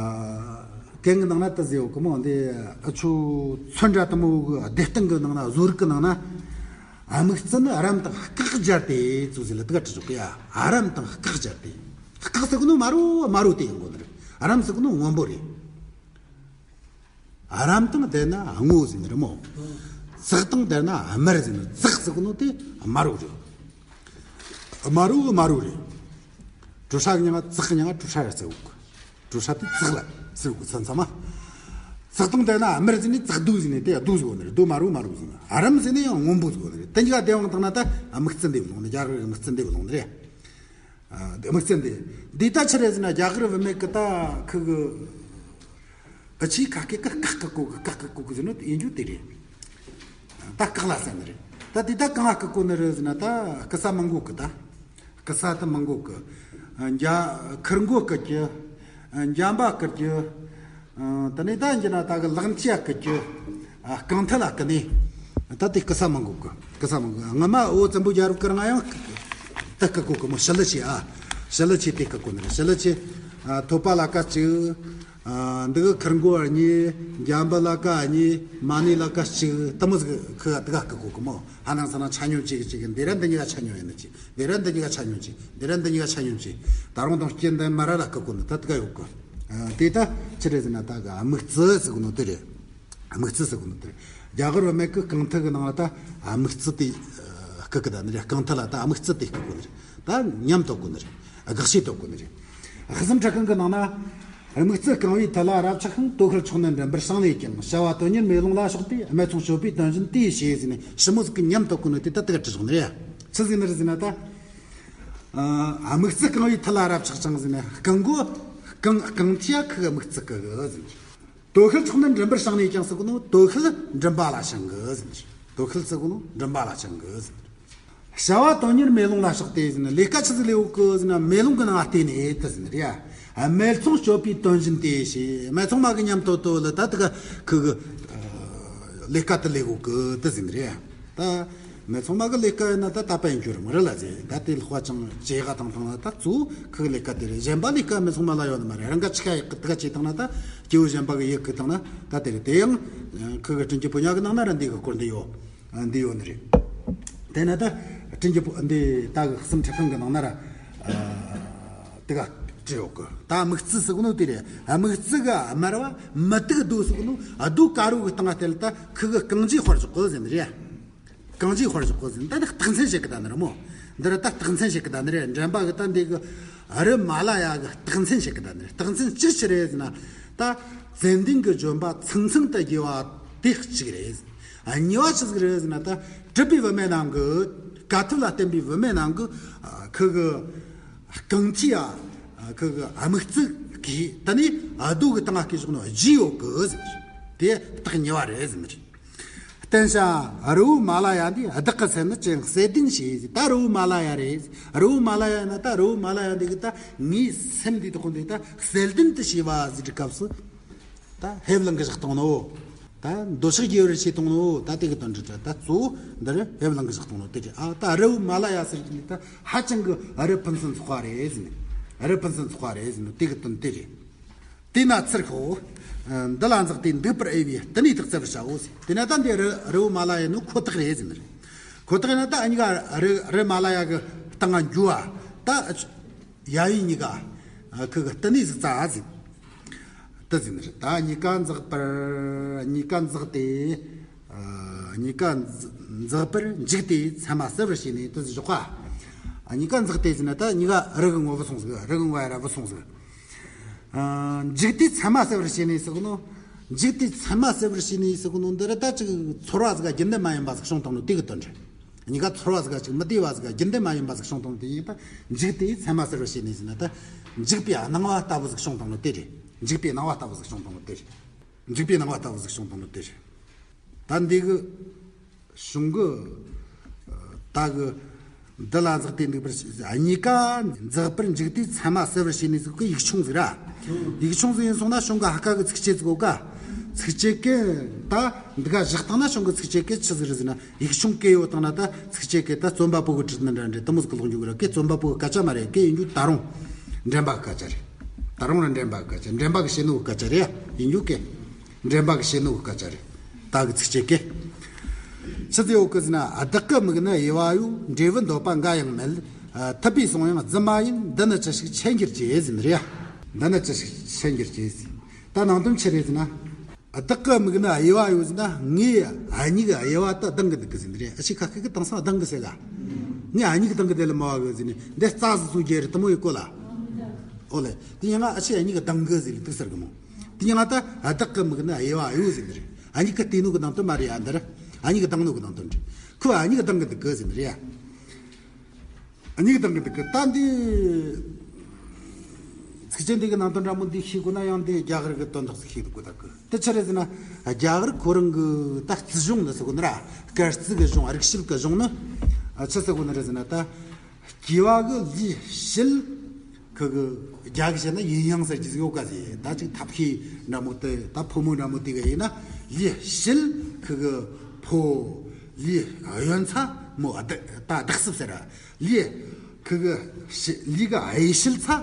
གན་གི་ནང་ན་ད་ཟེར་ཡོད་གི་མོ། འདི་ཨ་ཆུ་ཚོན་འདྲ་དེ་མོ་གི་ལྡེ་སྟེང་གི་ནང་ན། བཟོ་རིག་གི་ནང་ན། དམིགས་བརྩེ་ནི་རམ་དང་སྐེག་སྦྱར་ཏེ་ཟེར་ཟེར་ལ་དེ་ག་བྲིས་ཆོག་གི་ཡ། རམ་དང་སྐེག་སྦྱར་ཏེ། སྐེག་ཟེར་གོ་ནོ་དམར་པོ་དམར་པོ་དེ་ཡིན་དགོས་ནི་རེད། རམ་ཟེར་གོ་ནོ་སྔོན་པོ་རེད། རམ་དང་ལྡན་ན་སྔོ་ཟེར་ནི་རེད་མོ། ཙག་དང་ལྡན་ན་དམར་ཟེར་ནི། ཙག་ཟེར་གོ་ནོ་དེ་དམར་པོ་རེད། དམར་པོ་དམར་པོ་རེད། གྲུ་ཧྲ་གི་མྱིང་ང་ཙག་གི་མྱིང་ང་གྲུ་ཧྲ་ར་ཟེར་གོ་གི། གྲུ་ཧྲ་དེ་ཙག་ལ་ཟེར་གོ་གི་མཚམས་མཚམས་མ། ཙག་དང་ལྡན་ན་དམར་ཟེར་ནི་ཙག་རྡོ་ཟེར་ནི་དེ་རྡོ་ཟེར་གོ་ནི་རེད། རྡོ་དམར་པོ་དམར་པོ་ཟེར་ནི། རམ་ཟེར་ནི་ཡང་སྔོན་པོ་ཟེར་གོ་ནི་རེད། དེ་གཉིས་ཀ་སྡེབ་དབང་བཏང་ན་ད་དམིགས་བརྩེ་འདེབས་ལོང་ནི། རྒྱ་གར་གི་དམིགས་བརྩེ་འདེབས་ལོང་ནི་རེད། ཨ། དམིགས་བརྩེ་འདེབས། འདི་ད་ཆི་རེད་ཟེར་ན། རྒྱ་གར་བུད་མེད་གི་ད་ཁུ་གི་ཨ་ཆི་ཁ་སྐེ་ཀ་སྐེག་སྐེག་གོ་གི། སྐེག་སྐེག་གོ་གི་ཟེར་ནོ་དེ་ཡིན་རྒྱུ་དེ་རེད། ད་སྐེག་ལ་ཟེར་ནི་རེད། ད་དེ་ད་གང་ང་སྐེག་གོ་ནི་རེད་ཟེར་ན། ད་སྐུ་ས་མང་གོ་གི། ད་སྐུ་ས་ད་མང་གོ་གི། ཨ། འཇའ་ཁུར་མགོ་སྐེག་རྒྱུ། ཨ། འཇམ་པ་སྐེག་རྒྱུ། ཨ། དེ་ནས་ད་འགྱུར་ན་ད་གི་ལག་མཆེ་སྐེག་རྒྱུ། ཨ། རྐང་མཐིལ་ལ་སྐེག་ནི། ད་དེ་སྐུ་ས་མང་གོ་གི། སྐུ་ས་མང་གོ་གི། སྔ་མ་བོད་བཙན་པོ་རྒྱལ་རབས་སྐབས་རིང་ཡང་ད་སྐེག་གོ་གི་མོ། ཞི་ལི་ཆེ། ཨ། ཞི་ལི་ཆེ་དེ་སྐེག་གོ་ནི་རེད། ཞི་ལི་ཆེ། ཨ། ཐོད་པ་ལ་ཀ་གཅིག། ཨ། འདི་གི་ཁུར་མགོ་གཉིས། འཇམ་པ་ལ་ཀ་གཉིས། མ་ཎི་ལ་ཀ་གཅིག། དེ་མོ་ཟིག་ཁུ་ག་དེ་ག་བརྐུ་གོ་གི་མོ། ཧ་ནང་ས་ན་ཆ་སྙོམས་གཅིག་གཅིག། འདི་ར་འདི་གཉིས་ཀ་ཆ་སྙོམས་ཡིན་ནི་གཅིག། འདི་ར་འདི་གཉིས་ཀ་ཆ་སྙོམས་གཅིག། འདི་ར་འདི་གཉིས་ཀ་ཆ་སྙོམས་གཅིག། ད་རུང་དང་སྐྱེ་འདི་མ་ར་ལ་བརྐུ་གོ་ནི་ད་དེ་ག་ཡོད་གི། ཨ། དེ་ད་ཆི་རེད་ཟེར་ན་ད་གི་དམིགས་བརྩི་ཟེར་གོ་ནོ་དེ་རེད། དམིགས་བརྩི་ཟེར་གོ་ནོ་དེ་རེད། རྒྱ་གར་བུད་མེད་གི་རྐང་མཐིལ་གི་ནང་ལ་ད་དམིགས་བརྩི་དེ་བརྐུ་གི་ད་ནི་རེད། རྐང་མཐིལ་ལ་ད་དམིགས་བརྩི་དེ་བརྐུ་གོ་ནི་རེད། ད་ཉམས་དོད་གོ་ནི་རེད། དགག་བྱ་དོད་གོ་ནི་རེད། ཧ་སམ་ཁྲ་ཁང་གི་ནང་ན། དམིགས་བརྩི་རྐང་བའི་མཐིལ་ལ་རབ་ཆགས་ཤིང་། དོ་ཤལ་མཆོག་ནི་མགྲིན་པར་བྱིང་ནས་ཀྱང་། བྱ་བ་དོན་གཉེར་མེ་ལོང་ལ་ཕྱོགས་ཏེ། སྨད་འཚོང་སྤྱོད་པའི་དོན་བཞིན་དེ་བྱེད་ཟེར་ནས་ཞི་མོ་ཟིག་གི་ཉམས་དོད་གོ་ནི་དེ་ད་དེ་ག་བྲིས་བཞག་ནི་རེད། ཆི་ཟིག་ནི་རེད་ཟེར་ན་ད། ཨ། དམིགས་བརྩི་རྐང་བའི་མཐིལ་ལ་རབ་ཆགས་ཤིང་ཟེར་ནས་རྐང་མགོ། རྐང་རྐང་མཐིལ་ཁུ་གི་དམིགས་བརྩི་གི་གི་ཟེར་ནས། དོ་ཤལ་མཆོག་ནི་མགྲིན་པར་བྱིང་ནས་ཀྱང་ཟེར་གོ་ནོ། དོ་ཤལ་མགྲིན་པ་ལ་བྱིང་གི་ཟེར། དོ་ཤལ་ཟེར་གོ་ནོ་མགྲིན་པ་ལ་བྱིང་གི་ཟེར། བྱ་བ་དོན་གཉེར་མེ་ལོང་ལ་ཕྱོགས་ཏེ་ཟེར་ན། ལས་ཀ་ཆི་ཟིག་ལས་གོ་གི་ཟེར་ན། མེ་ལོང་གི་ནང་ང་བལྟས་ནས་ད་ཟེར་ནི་རེད་ཡ། སྨད་འཚོང་སྤྱོད་པའི་དོན་བཞིན་དེ་བྱེད། སྨད་འཚོང་མ་གི་ཉམས་དོད་དོད་ལ་ད་དེ་ག་ཁུ་གི་ལས་ཀ་དེ་ལས་གོ་གི་ད་ཟེར་ནི་རེད་ཡ། ད། སྨད་འཚོང་མ་གི་ལས་ཀ་ཡིན་ན་ད་དད་པ་ཡིན་རྒྱུ་རེད་མོ་རེད་ལ་ཟེར། ད་དེ་ལྷག་པ་ཅང་བྱེད་ག་བཏང་བཏང་ན་ད་གཙོ་བོ་ཁུ་གི་ལས་ཀ་དེ་རེད། གཞན་པ་ལས་ཀ་སྨད་འཚོང་མ་ལ་ཡོད་ནི་མ་རེད། རང་ག་ཆི་ག་ཡག་གི་དེ་ག་བྱེད་བཏང་ན་ད་སྐྱེ་བོ་གཞན་པ་གི་ཡག་གི་བཏང་ན་ད་དེ་རེད། དེ་ཡང་ཁུ་གི་དྲིན་གྱི་ཕོ་ཉ་གི་ནང་ན་ར་འདི་གི་སྐོར་འདི་ཡོད། འདི་ཡོད་ནི་རེད། དེ་ན་ད་དྲིན་གྱི་ཕོ་འདི་ད་གི་ཧ་སམ་ཁྲ་ཁང་གི་ནང་ན་ར་དེ་ག་བྲིས་ཡོད་གི། ད་དམིགས་བརྩི་ཟེར་གོ་ནོ་དེ་རེད། དམིགས་བརྩི་གི་དམར་བ་མུ་ཏིག་རྡོ་ཟེར་གོ་ནོ། རྡོ་དཀར་པོ་གི་སྟེང་ང་བལྟས་ལ་ད་ཁུ་གི་རྐང་རྗེས་ཕར་ཞོག་གི་ཟེར་ནི་རེད། རྐང་རྗེས་ཕར་ཞོག་གི་ཟེར། ད་ནི་རྟགས་མཚན་བྱེད་གི་ད་ནི་རེད་མོ། འདི་ར་ད་རྟགས་མཚན་བྱེད་གི་ད་ནི་རེད། འདྲེན་པ་གི་ད་འདི་གི་རི་མ་ལ་ཡ་གི་རྟགས་མཚན་བྱེད་གི་ད་ནི་རེད། རྟགས་མཚན་གཅིག་ཆི་རེད་ཟེར་ན། ད་ཙན་དན་གི་ལྗོན་པ་ཚང་ཚང་དུ་རྒྱས་པ་དེ་གཅིག་རེད། ཨ། གཉིས་པ་ཆི་ཟིག་རེད་ཟེར་ན། ད་གྲུབ་པའི་བུད་མེད་རྣམས་ཀྱི། དཀའ་ཐུབ་ལ་བརྟེན་པའི་བུད་མེད་རྣམས་ཀྱི། ཨ། ཁུ་གི་རྐང་མཐིལ་ཡ། ཨ། ཁུ་གི་དམིགས་བརྩི་གི་ད་ནི་རྡོ་གི་སྟེང་ང་བརྐོས་བཞག་ནོ་རྗེས་ཡོད་གི་ཟེར། དེ་རྟགས་གཉིས་པ་རེད་ཟེར་ནི་རེད། བརྟེན་བྱ་རི་བོ་མ་ལ་ཡ་འདི། བདག་གི་སེམས་ནི་ཅི་ཡང་གསལ་ལྡན་བྱས་ཟེར། ད་རི་བོ་མ་ལ་ཡ་རེད། རི་བོ་མ་ལ་ཡ་ན་ད་རི་བོ་མ་ལ་ཡ་འདི་གི་ད་ངའི་སེམས་འདི་དག་འདི་ད་གསལ་ལྡན་དུ་བྱས་པ་ཟེར་གི་སྐབས་སུ། ད་ཧེབ་ལང་གི་བཞག་བཏང་ནོ། ད་འདོད་ཆགས་རྒྱས་པར་བྱས་བཏང་ནོ། ད་དེ་གི་དོན་འདི་ད་གཙོ་བོ་འདི་རུ་ཧེབ་ལང་གི་བཞག་བཏང་ནོ་དེ་རེད། ཨ། ད་རི་བོ་མ་ལ་ཡ་ཟེར་གི་འདི་ད་ཧ་ཅང་གི་རི་ཕུན་སུམ་ཚོགས་པ་རེད་ཟེར་ནས། རི་ཕུན་སུམ་ཚོགས་པ་རེད་ཟེར་ནོ་དེ་གི་དོན་དེ་རེད། དེས་ན་ཚུར་ཤོག་འདི་ལ་འཛེགས་ཏེ་འདུག་པར་འོས་པའི་གཏི་ནས་བརྟག་བཙལ་བར་བྱའོ་ཟེར། དེ་ན་ད་འདི་རི་རི་བོ་མ་ལ་ཡ་ནོ་ཁོ་ཐག་རེད་ཟེར་ནི་རེད། ཁོ་ཐག་ཡིན་ན་ད་ཨ་ནི་ག་རི་རི་མ་ལ་ཡ་གི་སྟེང་ང་འགྱོ་བ་ད། ཡ་ཡིན་གཉིས་ཀ་ཁུ་གི་གཏི་ནས་ཟིག་བཙལ་ཟིག་དེ་ཟིག་ནི་རེད། ད་གཉིས་ཀ་འཛེགས་པར། གཉིས་ཀ་འཛེགས་ཏེ། ཨ། གཉིས་ཀ་འཛེགས་པར་འཇུག་སྟེ་ཚད་མ་གསལ་བར་བྱས་ནས་དེ་ཟིག་ཞོག་ག་གཉིས་ཀ་འཛེགས་ཏེ་ཟེར་ན་ད་གཉིས་ཀ་རི་གི་ངོ་བོ་སོང་ཟིག་རི་གི་ངོ་བོ་ཡ་ར་བུད་སོང་ཟིག་ཨ། འཇུག་སྟེ་ཚད་མ་གསལ་བར་བྱས་ནས་ཟེར་གོ་ནོ། འཇུག་སྟེ་ཚད་མ་གསལ་བར་བྱས་ནས་ཟེར་གོ་ནོ་འདི་ར་ད་ཅིག་ཚོར་བ་ཟིག་རྒྱུན་ལྡན་མ་ཡིན་པ་ཟིག་བྱུང་བཏང་ནོ་དེ་གི་དོན་རེད། གཉིས་ཀ་ཚོར་བ་ཟིག་ཅིག་མི་བདེ་བ་ཟིག་རྒྱུན་ལྡན་མ་ཡིན་པ་ཟིག་བྱུང་བཏང་དེ་ཡིན་པ། འཇུག་སྟེ་ཚད་མ་གསལ་བར་བྱས་ནས་ཟེར་ན་ད། འཇུག་པའི་སྣང་བ་ལྟ་བུ་ཟིག་བྱུང་བཏང་ནོ་དེ་རེད། འཇུག་པའི་སྣང་བ་ལྟ་བུ་ཟིག་བྱུང་བཏང་ནོ་དེ་རེད། འཇུག་པའི་སྣང་བ་ལྟ་བུ་ཟིག་བྱུང་བཏང་ནོ་དེ་རེད། ད་འདི་གི་གཞུང་གི་ད་གི་འདི་ལ་འཛེགས་ཏེ་འདུག་པར། གཉིས་ཀ་འཛེགས་པར་འཇུག་སྟེ་ཚད་མ་གསལ་བར་བྱས་ནས་ཟེར་གི་ཡིག་ཆུང་ཟིག་ར། ཡིག་ཆུང་ཟིག་ཡིན་སོང་ན་གཞུང་གི་ཧ་ཀ་གི་ཚིགས་བཅད་ཟིག་ཡོད་ཀ་ཚིགས་བཅད་གི་ད་འདི་ག་བཞག་བཏང་ན་གཞུང་གི་ཚིགས་བཅད་གི་ཆི་ཟིག་རེད་ཟེར་ན། ཡིག་ཆུང་སྐད་ཡོད་བཏང་ན་ད་ཚིགས་བཅད་སྐད་ད་རྩོམ་པ་པོ་གི་བྲིས་ནི་འདྲ་འདྲ་དེ་མོ་ཟིག་གི་ལོག་འཇུག་ར་སྐད། རྩོམ་པ་པོ་གི་སྐད་ཆ་མ་རེད། སྐད་ཡིན་རྒྱུ་ད་རུང་འདྲེན་པ་གི་སྐད་ཆ་རེད། ད་རུང་ར་འདྲེན་པ་གི་སྐད་ཆ། འདྲེན་པ་གི་བཤད་ནོ་གི་སྐད་ཆ་རེད་ཡ། ཡིན་རྒྱུ་སྐད། འདྲེན་པ་གི་བཤད་ནོ་གི་སྐད་ཆ་རེད། ད་གི་ཚིགས་བཅད་སྐད། ཆི་ཟིག་ཡོད་གི་ཟེར་ན། བདག་གི་མིག་ནི་དབྱེ་བ་ཡོད། འབྲས་བུ་འདོད་པ་འགའ་ཡང་མེད། ཐུབ་པས་སོང་ཡང་རྫུན་མ་ཡིན། འདི་ནི་ཅི་ཞིག་མཁྱེན་གྱུར་ཅིག་ཟེར་ནི་རེད་ཡ། འདི་ནི་ཅི་ཞིག་མཁྱེན་གྱུར་ཅིག་ཟེར། ད་ནང་དོན་ཆི་རེད་ཟེར་ན། བདག་གི་མིག་ནི་དབྱེ་བ་ཡོད་ཟེར་ན། ངའི་མིག་གི་དབྱེ་བ་ད་ལྡང་གི་འདུག་གི་ཟེར་ནི་རེད། ཨ་ཕྱི་ཁ་ཁ་གི་དེང་སང་ལྡང་གི་ཟེར་ག་ངའི་མིག་གི་ལྡང་གི་དེ་ལ་མ་བ་གི་ཟེར་ནི་འདི་རྩ་ཟིག་བཟོ་རྒྱུ་རེད། དེ་མོ་ཡི་གོ་ལ། ཨོ་ལེ། དེ་ཡང་ང་ཨ་ཕྱི་མིག་གི་ལྡང་གི་ཟེར་ལི་འདུག་ཟེར་གི་མོ། དེ་ཡང་ང་ད་བདག་གི་མིག་ནི་དབྱེ་བ་ཡོད་ཟེར་ནི་རེད། མིག་གི་བལྟས་ནོ་གི་ནང་དུ་མ་རེད་ཡ། འདི་ར་མིག་གི་ལྡང་ནོ་གི་ནང་དུ་འདྲི། ཁོ་མིག་གི་ལྡང་གི་འདུག་གི་ཟེར་ནི་རེད་ཡ། མིག་གི་ལྡང་གི་འདུག་གི། ད་འདི་ཚིགས་བཅད་འདི་གི་ནང་དོན་འདྲ་མོ་འདི་ཤེས་དགོས་ན་ཡང་འདི་རྒྱ་གར་གི་དོན་དག་ཟིག་ཤེས་དགོས་ད་གི། དེ་ཆི་རེད་ཟེར་ན། རྒྱ་གར་ཁོ་རང་གི་ད་རྩིས་གཞུང་ནི་ཟེར་གོ་ནི་ར། སྐར་རྩིས་གི་གཞུང་། རིག་བྱེད་གི་གཞུང་ནི་ཆི་ཟེར་གོ་ནི་རེད་ཟེར་ན། ད་སྐྱེ་བ་གི་ལུས་ཞིག་ཁུ་གི་རྒྱ་གི་བཤད་ན་ཡིན་ཡང་ཟེར་གྱི་ཟིག་ཡོད་ག་ཟེར། ད་ཅིག་ཐབས་ཤེས་འདྲ་མོ་དེ་ད་ཕོ་མོ་འདྲ་མོ་དེ་ག་ཡིན་ན། ལུས་ཞིག་ཁུ་གི་ཕོ། ལུས་གཡོན་ཚ་མོ། ད་བདག་སྲིབ་ཟེར་ར། ལུས་ཁུ་གི་ལུས་གི་གཡས་ཞལ་ཚ་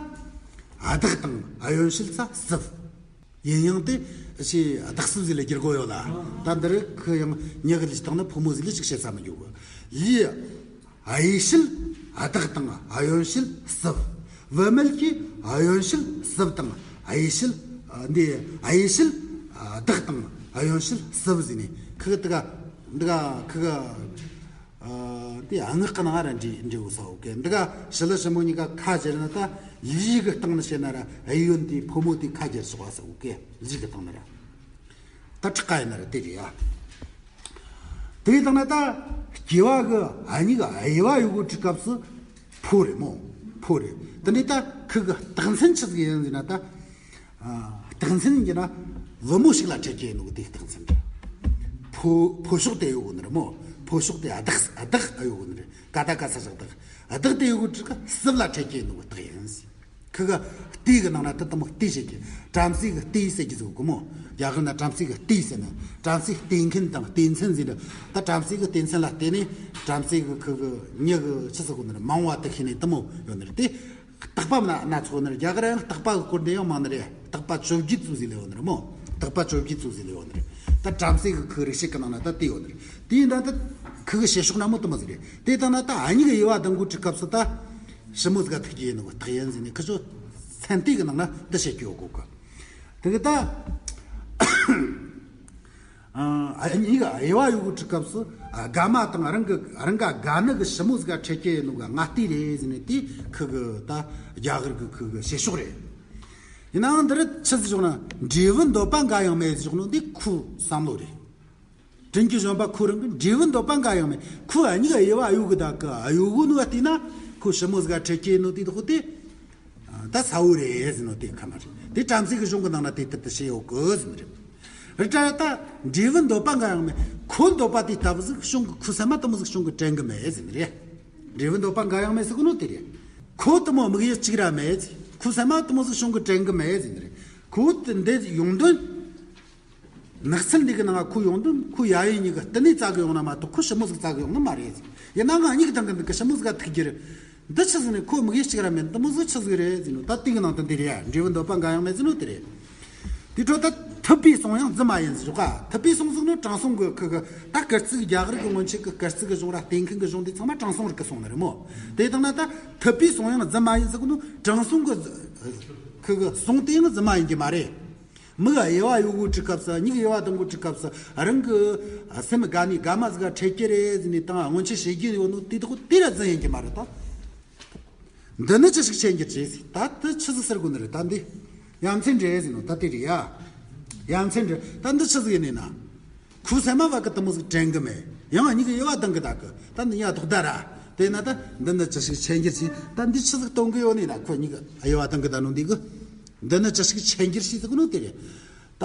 བདག་དང་གཡོན་ཞལ་ཚ་སྲིབ། ཡིན་ཡང་དེ་ཞེས་བདག་སྲིད་ཟིག་ལ་བསྒྱུར་དགོས་ཡོད་ལ། ད་འདིར་ཁོ་ཡང་མྱི་གི་ལུས་བཏང་ན་ཕོ་མོ་ཟིག་ལ་ཅིག་བཤད་ས་མི་འཇུག་གི། ལུས། གཡས་ཤུལ་བདག་དང་གཡོན་ཤུལ་སྲིབ། བུད་མེད་ཀྱི་གཡོན་ཤུལ་སྲིབ་དང་གཡས་ཤུལ། འདི་གཡས་ཤུལ་བདག་དང་གཡོན་ཤུལ་སྲིབ་ཟེར་ནས་ཁི་གི་དི་ག་འདི་ག་ཁི་གི། ཨ། དེ་སྔགས་ཀྱི་ནང་ར་འདྲི་འདྲི་འོ་ས་འོ་ཀེ། འདི་ག་ཞི་ལི་ཞི་མོ་གཉིས་ཀ་ཁ་སྦྱར་ན་ད་ལུས་གི་སྟེང་ན་བཤད་ན་ར་གཡོན་དེ་ཕོ་མོ་དེ་ཁ་སྦྱར་སོགས་པ་ས་འོ་ཀེ། ལུས་གི་སྟེང་ན་ར་ད་ཁྲག་ཁ་ཡིན་ན་ར་དེ་རེད་ཡ། དེ་དང་ན་ད་སྐྱེ་བ་གི་ཨ་མྱེས་གི་དབྱེ་བ་ཡོད་གི་དུས་སྐབས་སུ་ཕོ་རེད་མོ། ཕོ་རེད། དེ་ནས་ད་ཁི་གི་རྟགས་མཚན་ཆི་ཟིག་ཡིན་ཟེར་ན་ད། རྟགས་མཚན་གྱི་ན་བུ་མོ་ཞིག་ལ་འཕྲད་ཀྱི་ཡིན་ནོ་དེ་རྟགས་མཚན་རེད། ཕོ་ཕོ་ཕྱོགས་དེ་ཡོད་གོ་ནི་རེད་མོ། ཕོ་ཕྱོགས་དེ་བདག་བདག་ཡོད་གོ་ནི་རེད། ཀ་ད་ག་ས་བཞག་བདག་བདག་དེ་ཡོད་གོ་དུས་སྐབས་སྲིབ་ལ་འཕྲད་ཀྱི་ཡིན་ནོ་རྟགས་ཡིན། ཁི་གི་ལྟས་གི་ནང་ན་དེ་དེ་མོ་ལྟས་བྱེད་ཀྱི། བྲམ་ཟེ་གི་ལྟས་ཟེར་གྱི་ཟིག་གོ་མོ། རྒྱ་གར་ན་བྲམ་ཟེ་གི་ལྟས་ཟེར་ན་བྲམ་ཟེ་ལྟས་མཁན་དང་ལྟས་མཚན་ཟེར་ནི། ད་བྲམ་ཟེ་གི་ལྟས་མཚན་ལ་བལྟས་ནས་བྲམ་ཟེ་གི་ཁི་གི་མྱི་གི་ཆི་ཟིག་གོ་ནི་རེད། མང་བ་དེ་ཤེས་ནས་དེ་མོ་ཡོད་ནི་རེད་དེ། རྟག་པ་སྣ་སྣ་ཚོགས་ནི་རེད། རྒྱ་གར་ཡང་རྟག་པ་གི་སྐོར་འདི་ཡང་མང་ནི་རེད། རྟག་པ་བཅོ་བརྒྱད་ཙམ་ཟིག་ལས་ཡོད་ནི་རེད་མོ། རྟག་པ་བཅོ་བརྒྱད་ཙམ་ཟིག་ལས་ཡོད་ནི་རེད། ད་བྲམ་ཟེ་གི་ཁུ་རིག་བྱེད་གི་ནང་ན་ད་དེ་ཡོད་ནི་རེད། དེའི་ནང་ད་ཁུ་གི་བྱེད་ཕྱོགས་སྣ་མོ་དུ་མ་ཟིག་རེད། དེ་དང་ན་ད་ཨ་མྱེས་གི་དབྱེ་བ་དང་གོ་དུས་སྐབས་སུ་ད་ཞི་མོ་ཟིག་ག་ཐུག་གི་ཡིན་ནོ་རྟགས་ཡིན་ཟིག་ནི་ཁུ་ཚོ་ཚན་ཏིག་གི་ནང་ན་ད་བཤད་ཀྱི་ཡོད་གོ་གི། དེ་གི་ད། ཨ་མྱེས་གི་དབྱེ་བ་ཡོད་གི་དུས་སྐབས་སུ་ཨ་དགའ་མ་དང་རང་གི་རང་ག་དགའ་ནི་གི་ཞི་མོ་ཟིག་ག་འཕྲད་ཀྱི་ཡིན་ནོ་ག་ང་ལྟས་རེད་ཟེར་ནས་དེ་ཁུ་གི་ད་རྒྱ་གར་གི་ཁུ་གི་བྱེད་ཕྱོགས་རེད། ཡིན་ནའང་འདི་རུ་ཆི་ཟིག་བྱུང་ན་འབྲས་བུ་འདོད་པ་འགའ་ཡང་མེད་ཟེར་བྱུང་ནོ་འདི་ཁོའི་བསམ་བློ་རེད། དྲིན་གྱི་བཞོན་པ་ཁོ་རང་གི་འབྲས་བུ་འདོད་པ་འགའ་ཡང་མེད། ཁོའི་ཨ་མྱེས་གི་དབྱེ་བ་ཡོད་གི་ད་གི་ཨ་ཡོད་གི་ནོ་བལྟས་ན་ཁོ་ཞི་མོ་ཟིག་ག་འཕྲད་ཀྱི་ཡིན་ནོ་དེ་དག་དེ། ད་ས་བོ་རེད་ཟེར་ནོ་དེ་ཁ་མ་རེད། དེ་བྲམ་ཟེ་གི་གཞུང་གི་ནང་ན་དེ་ལྟར་དུ་བཤད་ཡོད་གི་ཟེར་ནི་རེད། རེད་ད་ད་འབྲས་བུ་འདོད་པ་འགའ་ཡང་མེད། ཁོ་འདོད་པ་དེ་ལྟ་བུ་ཟིག་གཞུང་གི་ཁུ་སེམས་མ་དེ་མོ་ཟིག་གཞུང་གི་དྲན་གི་མེད་ཟེར་ནི་རེད། འབྲས་བུ་འདོད་པ་འགའ་ཡང་མེད་ཟེར་གི་ནོ་དེ་རེད། ཁོ་དེ་མོ་དམིགས་ཡུལ་གཅིག་ར་མེད་ཟེར། ཁུ་སེམས་མ་དེ་མོ་ཟིག་གཞུང་གི་དྲན་གི་མེད་ཟེར་ནི་རེད། ཁོ་དེ་འདི་ཡོང་དོན། ནགས་ཚལ་འདི་གི་ནང་ང་ཁོ་ཡོང་དུས་ཁོ་ཡ་ཡི་གཉིས་ཀ་བསྟི་གནས་བཙལ་གི་ཡོང་ན་མ་གཏོགས་ཁོ་ཞི་མོ་ཟིག་བཙལ་གི་ཡོང་ནི་མ་རེད། ཡིན་ན་ང་གཉིས་ཀྱི་སྟེང་གི་འདི་གི་ཞི་མོ་ཟིག་ག་ཐུག་རྒྱུ་རེད། འདི་ཆི་ཟིག་ནས་ཁོ་དམིགས་ཡུལ་གཅིག་ར་མེད། འདི་མོ་ཟིག་ཆི་ཟིག་རེད་ཟེར་ནོ་ད་དེ་གི་ནང་དུ་འདི་རེད་ཡ། འབྲས་བུ་འདོད་པ་འགའ་ཡང་མེད་ཟེར་ནོ་དེ་རེད། དེ་འཕྲོ་ད་ཐུབ་པའི་གསུང་ཡང་རྫུན་མ་ཡིན་ཟེར་ཞོག་ག། ཐུབ་པའི་གསུང་ཟིག་ནོ་དྲང་སྲོང་གི་ཁུ་གི་ད་སྐར་རྩིས་རྒྱ་གར་གི་སྔོན་ཆད་གི་སྐར་རྩིས་གི་གཞུང་ར་བསྟན་མཁན་གི་གཞུང་འདི་ཚང་མ་དྲང་སྲོང་རིག་གི་གསུང་ནི་རེད་མོ། དེ་དང་ན་ད་ཐུབ་པའི་གསུང་ཡང་རྫུན་མ་ཡིན་ཟེར་གི་ནོ་དྲང་སྲོང་གི་ཁུ་གི་གསུང་དེ་ཡང་རྫུན་མ་ཡིན་གྱི་མ་རེད། མིག་གི་དབྱེ་བ་ཡོད་གོ་དུས་སྐབས་སུ་མྱིག་གི་དབྱེ་བ་དང་གོ་དུས་སྐབས་སུ་རང་གི་སེམས་དགའ་ནས་དགའ་མ་ཟིག་ག་འཕྲད་ཀྱི་རེད་ཟེར་ནས་དང་སྔོན་ཆད་བཤད་རྒྱུ་ཡོད་ནོ་དེ་དག་དེ་ར་རྫུན་ཡིན་གྱི་མ་རེད་ད། འདི་ནི་ཅི་ཞིག་མཁྱེན་གྱུར་ཅེས་ཟེར། ད་དེ་ཆི་ཟིག་ཟེར་དགོས་ནི་རེད་ད་འདི། ཡ་མཚན་རེད་ཟེར་ནོ་ད་དེ་རེད་ཡ། ཡ་མཚན་རེད་ད་འདི་ཆི་ཟིག་ཡིན་ནི་ན། ཁུ་སེམས་མ་བ་གི་དེ་མོ་ཟིག་དྲན་གི་མེད། ཡང་མྱིག་གི་དབྱེ་བ་དང་གི་ད་གི་ད་འདི་ཡ་དོག་ད་ར། དེ་ན་ད་འདི་ནི་ཅི་ཞིག་མཁྱེན་གྱུར་ཅེས་ད་འདི་ཆི་ཟིག་སྟོན་གི་ཡོད་ནི་ན། ཁུ་མྱིག་གི་དབྱེ་བ་དང་གི་ད་ནོ་འདི་གི། འདི་ནི་ཅི་ཞིག་མཁྱེན་གྱུར་ཞེས་ཟེར་གི་ནོ་དེ་རེད། ད་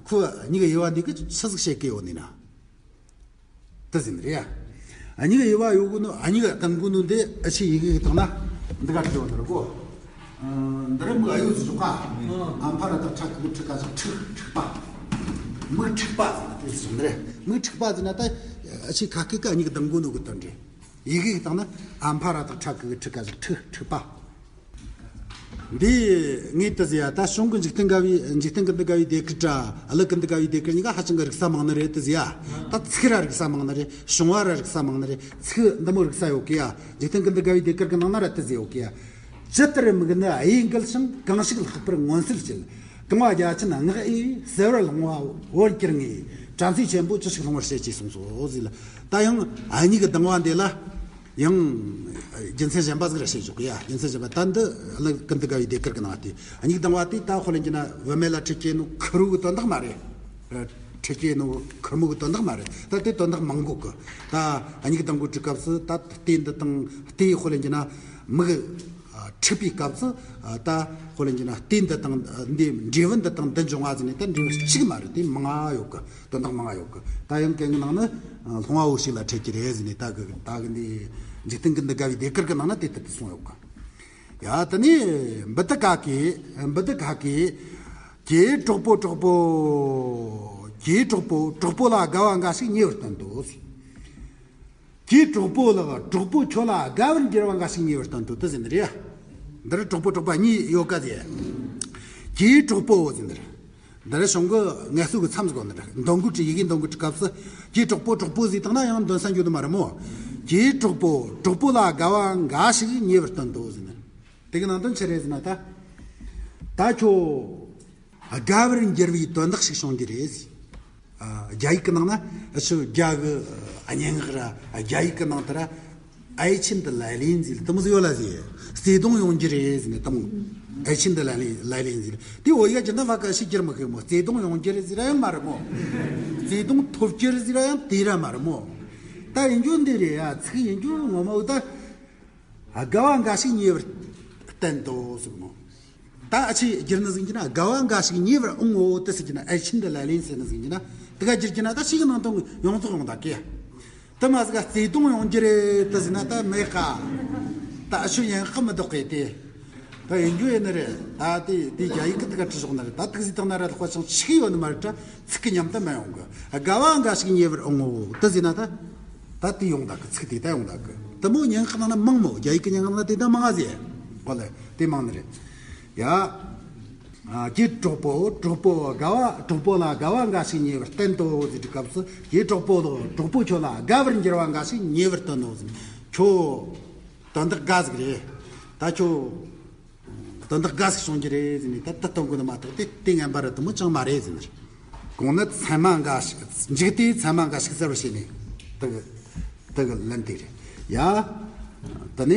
ཁོ་མྱིག་གི་དབྱེ་བ་འདི་གི་ཆི་ཟིག་བཤད་གི་ཡོད་ནི་ན། དེ་ཟིན་རེད་ཡ། མྱིག་གི་དབྱེ་བ་ཡོད་གི་ནོ་མྱིག་གི་དང་གི་ནོ་འདི་ཨ་ཆི་ཡི་གེ་གི་དང་ན་འདི་ག་བྲིས་ཡོད་ནི་རེད་གོ། འདི་རེད་མིག་ཨ་ཡོད་ཟེར་ཞོག་ག། ཨམ་ཕ་ར་བཏགས་ཕྲ་གི་གུ་ཕྲུ་གུ་ཕྲུག་པ། མིག་ཕྲུག་པ་ཟེར་ན་དེ་ཟིན་རེད། མིག་ཕྲུག་པ་ཟེར་ན་ད་ཨ་ཆི་ཁ་སྐད་ཀ་མྱིག་གི་དང་གི་ནོ་གི་དོན་རེད། ཡི་གེ་གི་དང་ན་ཨམ་ཕ་ར་བཏགས་ཕྲ་གི་གུ་ཕྲུ་གུ་ཕྲུག་ཕྲུག་པ། འདི་ངས་དེ་ཟེར་ཡ། ད་གཞུང་གི་འཇིག་རྟེན་དགའ་བའི་འཇིག་རྟེན་ཀུན་ཏུ་དགའ་བའི་ཟློས་གར་ར་གླུ་ཀུན་ཏུ་དགའ་བའི་ཟློས་གར་གཉིས་ཀ་ཧ་ཅང་གི་རིག་ས་མང་ནི་རེད་དེ་ཟེར་ཡ། ད་ཚིག་ར་རིག་ས་མང་ནི་རེད། བྱུང་བ་ར་རིག་ས་མང་ནི་རེད། ཚིག་འདི་མོ་རིག་ས་ཡོད་གི་ཡ། འཇིག་རྟེན་ཀུན་ཏུ་དགའ་བའི་ཟློས་གར་གི་ནང་ན་ར་དེ་ཟེར་ཡོད་གི་ཡ། ཇི་ལྟར་མིག་ནི་གཡས་འགུལ་ཞིང་། གང་ཞིག་ལྷག་པར་མངོན་གསལ་བྱེད། རྐང་བ་བརྒྱ་ཅན་སྔགས་འོས་པའི། གསལ་བར་ལྷུང་བ་འོད་གྱུར་ངེས། བྲམ་ཟེ་ཆེན་པོ་ཅི་ཞིག་སློང་བར་བྱེད་ཅེས་གསུངས་སོ་ཟེར་ལ། ད་ཡང་ཨ་མྱེས་གི་ལྡང་བ་འདི་ལ། ཡང་རྒྱུ་མཚན་གཞན་པ་ཟིག་ར་བཤད་ཆོག་གི་ཡ། རྒྱུ་མཚན་གཞན་པ་ད་འདི་གླུ་ཀུན་ཏུ་དགའ་བའི་ཟློས་གར་གི་ནང་དེ་མྱིག་ལྡང་བ་དེ་ད་དཔེ་ལེན་རྒྱུ་ན་བུད་མེད་ལ་འཕྲད་ཀྱི་ནོ་ཁེར་བོ་གི་དོན་དག་མ་རེད། འཕྲད་ཀྱི་ནོ་ཁེར་མོ་གི་དོན་དག་མ་རེད། ད་དེ་དོན་དག་མང་གོ་གི། ད་མྱིག་ལྡང་གོ་དུས་སྐབས་སུ་ད་ལྟས་འདི་དང་ལྟས་དཔེ་ལེན་རྒྱུ་ན་མིག་འཕྲུག་པའི་སྐབས་སུ་ད་དཔེ་ལེན་རྒྱུ་ན་ལྟས་འདི་དང་འདི་འབྲས་བུ་འདི་དང་འདི་འབྱུང་བ་ཟེར་ནས་ད་འབྲས་བུ་གཅིག་མ་རེད། དེ་མང་ང་ཡོད་གི། དོན་དག་མང་ང་ཡོད་གི། ད་ཡང་གན་གི་ནང་ནི་ལྷུང་བ་འོད་ཞིག་ལ་འཕྲད་ཀྱི་རེད་ཟེར་ནས་ད་གི་ད་གི་འདི་འཇིག་རྟེན་ཀུན་ཏུ་དགའ་བའི་ཟློས་གར་གི་ནང་ན་དེ་ལྟར་དུ་གསུངས་ཡོད་གི། ཡ་དེ་ནས་འབུ་དི་ག་གིས་འབུ་དི་ག་གིས། ཀྱེ་གྲོགས་པོ་གྲོགས་པོ། ཀྱེ་གྲོགས་པོ་གྲོགས་པོ་ལ་དགའ་བ་འགའ་ཞིག་ཉེ་བར་སྟོན་ཏོ། ཀྱེ་གྲོགས་པོ་ལགས། གྲོགས་པོ་ཁྱོད་ལ་དགའ་བར་འགྱུར་བ་འགའ་ཞིག་ཉེ་བར་སྟོན་ཏོ་དེ་ཟེར་ནི་རེད། འདིར་གྲོགས་པོ་གྲོགས་པོ་གཉིས་ཡོད་ག་ཟེར། ཀྱེ་གྲོགས་པོ་ཟེར་ནི་རེད། འདི་རེ་གཞུང་གི་ངལ་གསོ་གི་མཚམས་སུ་གོ་ནི་རེད། འདོན་དགོས་དྲི་ཡི་གེ་འདོན་དགོས་དྲི་སྐབས་སུ་ཀྱེ་གྲོགས་པོ་གྲོགས་པོ་ཟིག་བཏང་ན་ཡང་འདོན་ས་འགྱོ་དུ་མ་རེད་མོ། ཀྱེ་གྲོགས་པོ་གྲོགས་པོ་ལ་དགའ་བ་འགའ་ཞིག་ཉེ་བར་སྟོན་ཏོ་ཟེར་ནས། དེ་གི་ནང་དོན་ཆི་རེད་ཟེར་ན་ད། ད་ཁྱོད་དགའ་བར་འགྱུར་བའི་དོན་དག་ཞིག་བྱུང་རྒྱུ་རེད་ཟེར། ཨ། རྒྱ་ཡིག་གི་ནང་ན་ཨ་ཆུ་རྒྱ་གི་སྙན་ངག་ར་རྒྱ་ཡིག་གི་ནང་དུ་ར། 爱情的来临 ཟེར་དེ་མོ་ཟིག་ཡོད་ལ་ཟེར། བརྩེ་དུང་ཡོང་རྒྱུ་རེད་ཟེར་ནས་དེ་མོ། 爱情的来临 来临 ཟེར། དེ་བོད་ཡིག་གི་ནང་བ་ག་ཞིག་གྱུར་མི་ཤེས་མོ། བརྩེ་དུང་ཡོང་རྒྱུ་རེད་ཟེར་ཡང་མ་རེད་མོ། བརྩེ་དུང་ཐོབ་རྒྱུ་རེད་ཟེར་ཡང་དེ་ར་མ་རེད་མོ། ད་ཡིན་རྒྱུ་འདི་རེད་ཡ། ཚིག་ཡིན་རྒྱུ་ངོ་མ་བོ་ད། དགའ་བ་འགའ་ཞིག་ཉེ་བར་བསྟན་ཏོ་ཟེར་མོ། ད་ཨ་ཆི་བསྒྱུར་ནི་ཟིན་གྱི་ན། དགའ་བ་འགའ་ཞིག་ཉེ་བར་འོང་ངོ་། དེ་ཟེར་གྱི་ན། 爱情的来临 ཟེར་ནི་ཟིན་གྱི་ན། དེ་ག་བསྒྱུར་གྱི་ན་ད་ཞིག་ནང་དོན་ཡོངས་རྫོགས་ཡོང་ད་གི། དེ་མ་ཟིག་ག་བརྩེ་དུང་ཡོང་རྒྱུ་རེད་དེ་ཟེར་ན་ད་མེད་ཀ། ད་ཨ་ཆུ་ཡན་ཁ་མི་འདོག་གི་དེ། ད་ཡིན་རྒྱུ་ཡིན་ནི་རེད། ད་དེ་དེ་རྒྱ་ཡིག་གི་དེ་ག་བྲི་ཞོག་ནི་རེད། ད་དེ་ག་ཟིག་བཏང་ན་ར་ལྷག་པ་ཅང་ཆིག་ཡོད་ནི་མ་རེད། ད་ཚིག་གི་ཉམས་ད་མ་ཡོང་གི། དགའ་བ་འགའ་ཞིག་ཉེ་བར་འོང་ངོ་། དེ་ཟེར་ན་ད། ད་དེ་ཡོང་ད་གི། ཚིག་དེ་ད་ཡོང་ད་གི། དེ་མོ་སྙན་ངག་ནང་ན་མང་མོ། རྒྱ་ཡིག་གི་སྙན་ངག་ནང་དེ་ད་མང་ང་ཟེར། གོ་ལེ། དེ་མང་ནི་རེད། ཡ། ཨ། ཀྱེ་གྲོགས་པོ་གྲོགས་པོ་དགའ་བ། གྲོགས་པོ་ལ་དགའ་བ་འགའ་ཞིག་ཉེ་བར་བསྟན་ཏོ་ཟེར་དུས་སྐབས་སུ། ཀྱེ་གྲོགས་པོ་ལོ། གྲོགས་པོ་ཁྱོད་ལ་དགའ་བར་འགྱུར་བ་འགའ་ཞིག་ཉེ་བར་སྟོན་ནོ་ཟེར། ཁྱོད་དོན་དག་དགའ་ཟིག་རེད། ད་ཁྱོད་དོན་དག་དགའ་ཟིག་བྱུང་རྒྱུ་རེད་ཟེར་ནས་ད་ད་སྟོན་དགོས་ནི་མ་གཏོགས་དེ་དེ་ངན་པ་ར་དེ་མོ་ཅང་མ་རེད་ཟེར་ནི་རེད། གོང་ནི་མཚན་མ་འགའ་ཞིག། མཇུག་དེ་མཚན་མ་འགའ་ཞིག་གསལ་བར་བྱས་ནས་དེ་གི་དེ་གི་ལན་དེ་རེད་ཡ། དེ་ནས་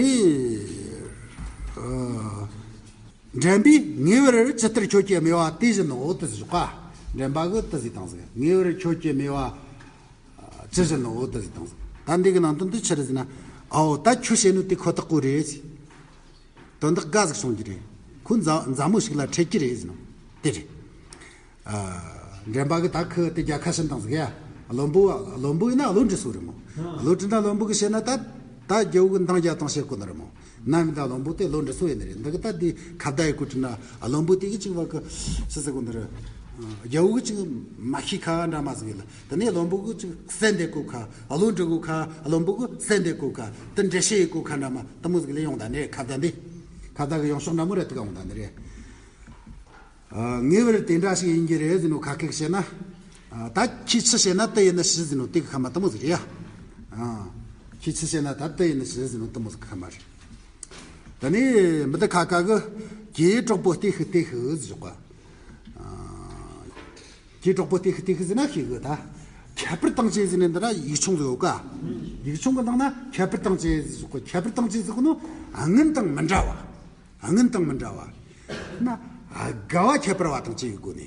ཨ། འགྲན་པས་ངེས་པར་ཇི་ལྟར་ཁྱོད་ཀྱི་སྨྲས་པ་དེ་བཞིན་ནོ། དེ་ཟེར་ཞོག་ག། འགྲན་པ་གི་དེ་ཟེར་བཏང་ཟིག། ངེས་པར་ཁྱོད་ཀྱི་སྨྲས་པ་ཇི་བཞིན་ནོ། དེ་ཟེར་བཏང་ཟིག། ད་འདི་གི་ནང་དོན་དེ་ཆི་རེད་ཟེར་ན། ཨའོ་ད་ཁྱོད་བཤད་ནོ་དེ་ཁོ་ཐག་གོ་རེད་ཟེར། དོན་དག་དགའ་ཟིག་བྱུང་རྒྱུ་རེད། ཁོ་མཛའ་མཛའ་མོ་ཞིག་ལ་འཕྲད་རྒྱུ་རེད་ཟེར་ནོ་དེ་རེད། ཨ། འགྲན་པ་གི་ད་ཁི་དེ་རྒྱལ་ཁ་ཕྱིན་བཏང་ཟིག་ཡ། བློན་པོ་བློན་པོ་ཡིན་ན་བློ་འདྲི་སོ་རེད་མོ། བློ་འདྲི་ན་བློན་པོ་གི་བཤད་ན་ད་ད་རྒྱལ་བོ་གི་འདང་རྒྱག་སྟངས་བཤད་གོ་ནི་རེད་མོ། ནམ་ཡིན་ད་བློན་པོ་དེ་བློ་འདྲི་སོ་ཡིན་ནི་རེད། འདི་གི་ད་དེ་ཁ་བརྡ་ཡི་གོ་དྲི་ན་བློན་པོ་དེ་གི་ཅིག་བ་གི་ཤི་ཟིག་གོ་ནི་རེད། རྒྱལ་བོ་གི་ཅིག་མ་ཤི་ཁ་འདྲ་མ་ཟིག་ཡིན་ལ། དེ་ནས་བློན་པོ་གི་ཅིག་གསན་དེ་གོ་ཁ། བློ་འདྲི་གོ་ཁ། བློན་པོ་གི་གསན་དེ་གོ་ཁ། དེ་འདྲི་ཤེས་ཡི་གོ་ཁ་འདྲ་མ་དེ་མོ་ཟིག་ལས་ཡོང་ད་ནི་ཁ་བརྡ་འདི། ཁ་བརྡ་གི་ཡོང་ཕྱོགས་འདྲ་མོ་རེད། དེ་ག་ཡོང་ད་ནི་རེད། ཨ། ངེས་པར་དེ་འདྲ་ཞིག་ཡིན་གྱི་རེད་ཟེར་ནོ་ཁ་སྐད་བཤད་ན། ཨ། ད་ཁྱེད་ཆི་བཤད་ན་དེ་ཡིན་ནི་ཞི་ཟེར་ནོ་དེ་གི་ཁ་མ་དེ་མོ་ཟིག་རེད་ཡ། ཨ། ཁྱེད་ཆི་བཤད་ན་ད་དེ་ཡིན་ནི་ཞི་ཟེར་ནོ་དེ་མོ་ཟིག་གི་ཁ་མ་རེད། ད་ནི་མི་འདི་ཁ་ཁ་གི་ཀྱེ་གྲོགས་པོ་ལྟོས་ཤིག་ལྟོས་ཤིག་ཟེར་གོ། ཨ། ཀྱེ་གྲོགས་པོ་ལྟོས་ཤིག་ལྟོས་ཤིག་ཟེར་ན་ཤེས་གི་ད། ཁྱད་པར་དང་བཅས་ཟེར་ནས་འདི་ན་ཡིག་ཆུང་ཟིག་ཡོད་ཀ། ཡིག་ཆུང་གི་ནང་ན་ཁྱད་པར་དང་བཅས་ཟེར་གོ། ཁྱད་པར་དང་བཅས་ཟེར་གོ་ནོ་སྔོན་དང་མི་འདྲ་བ། སྔོན་དང་མི་འདྲ་བ། ན། དགའ་བ་ཁྱད་པར་བ་དང་བཅས་ཡོད་དགོས་ནས།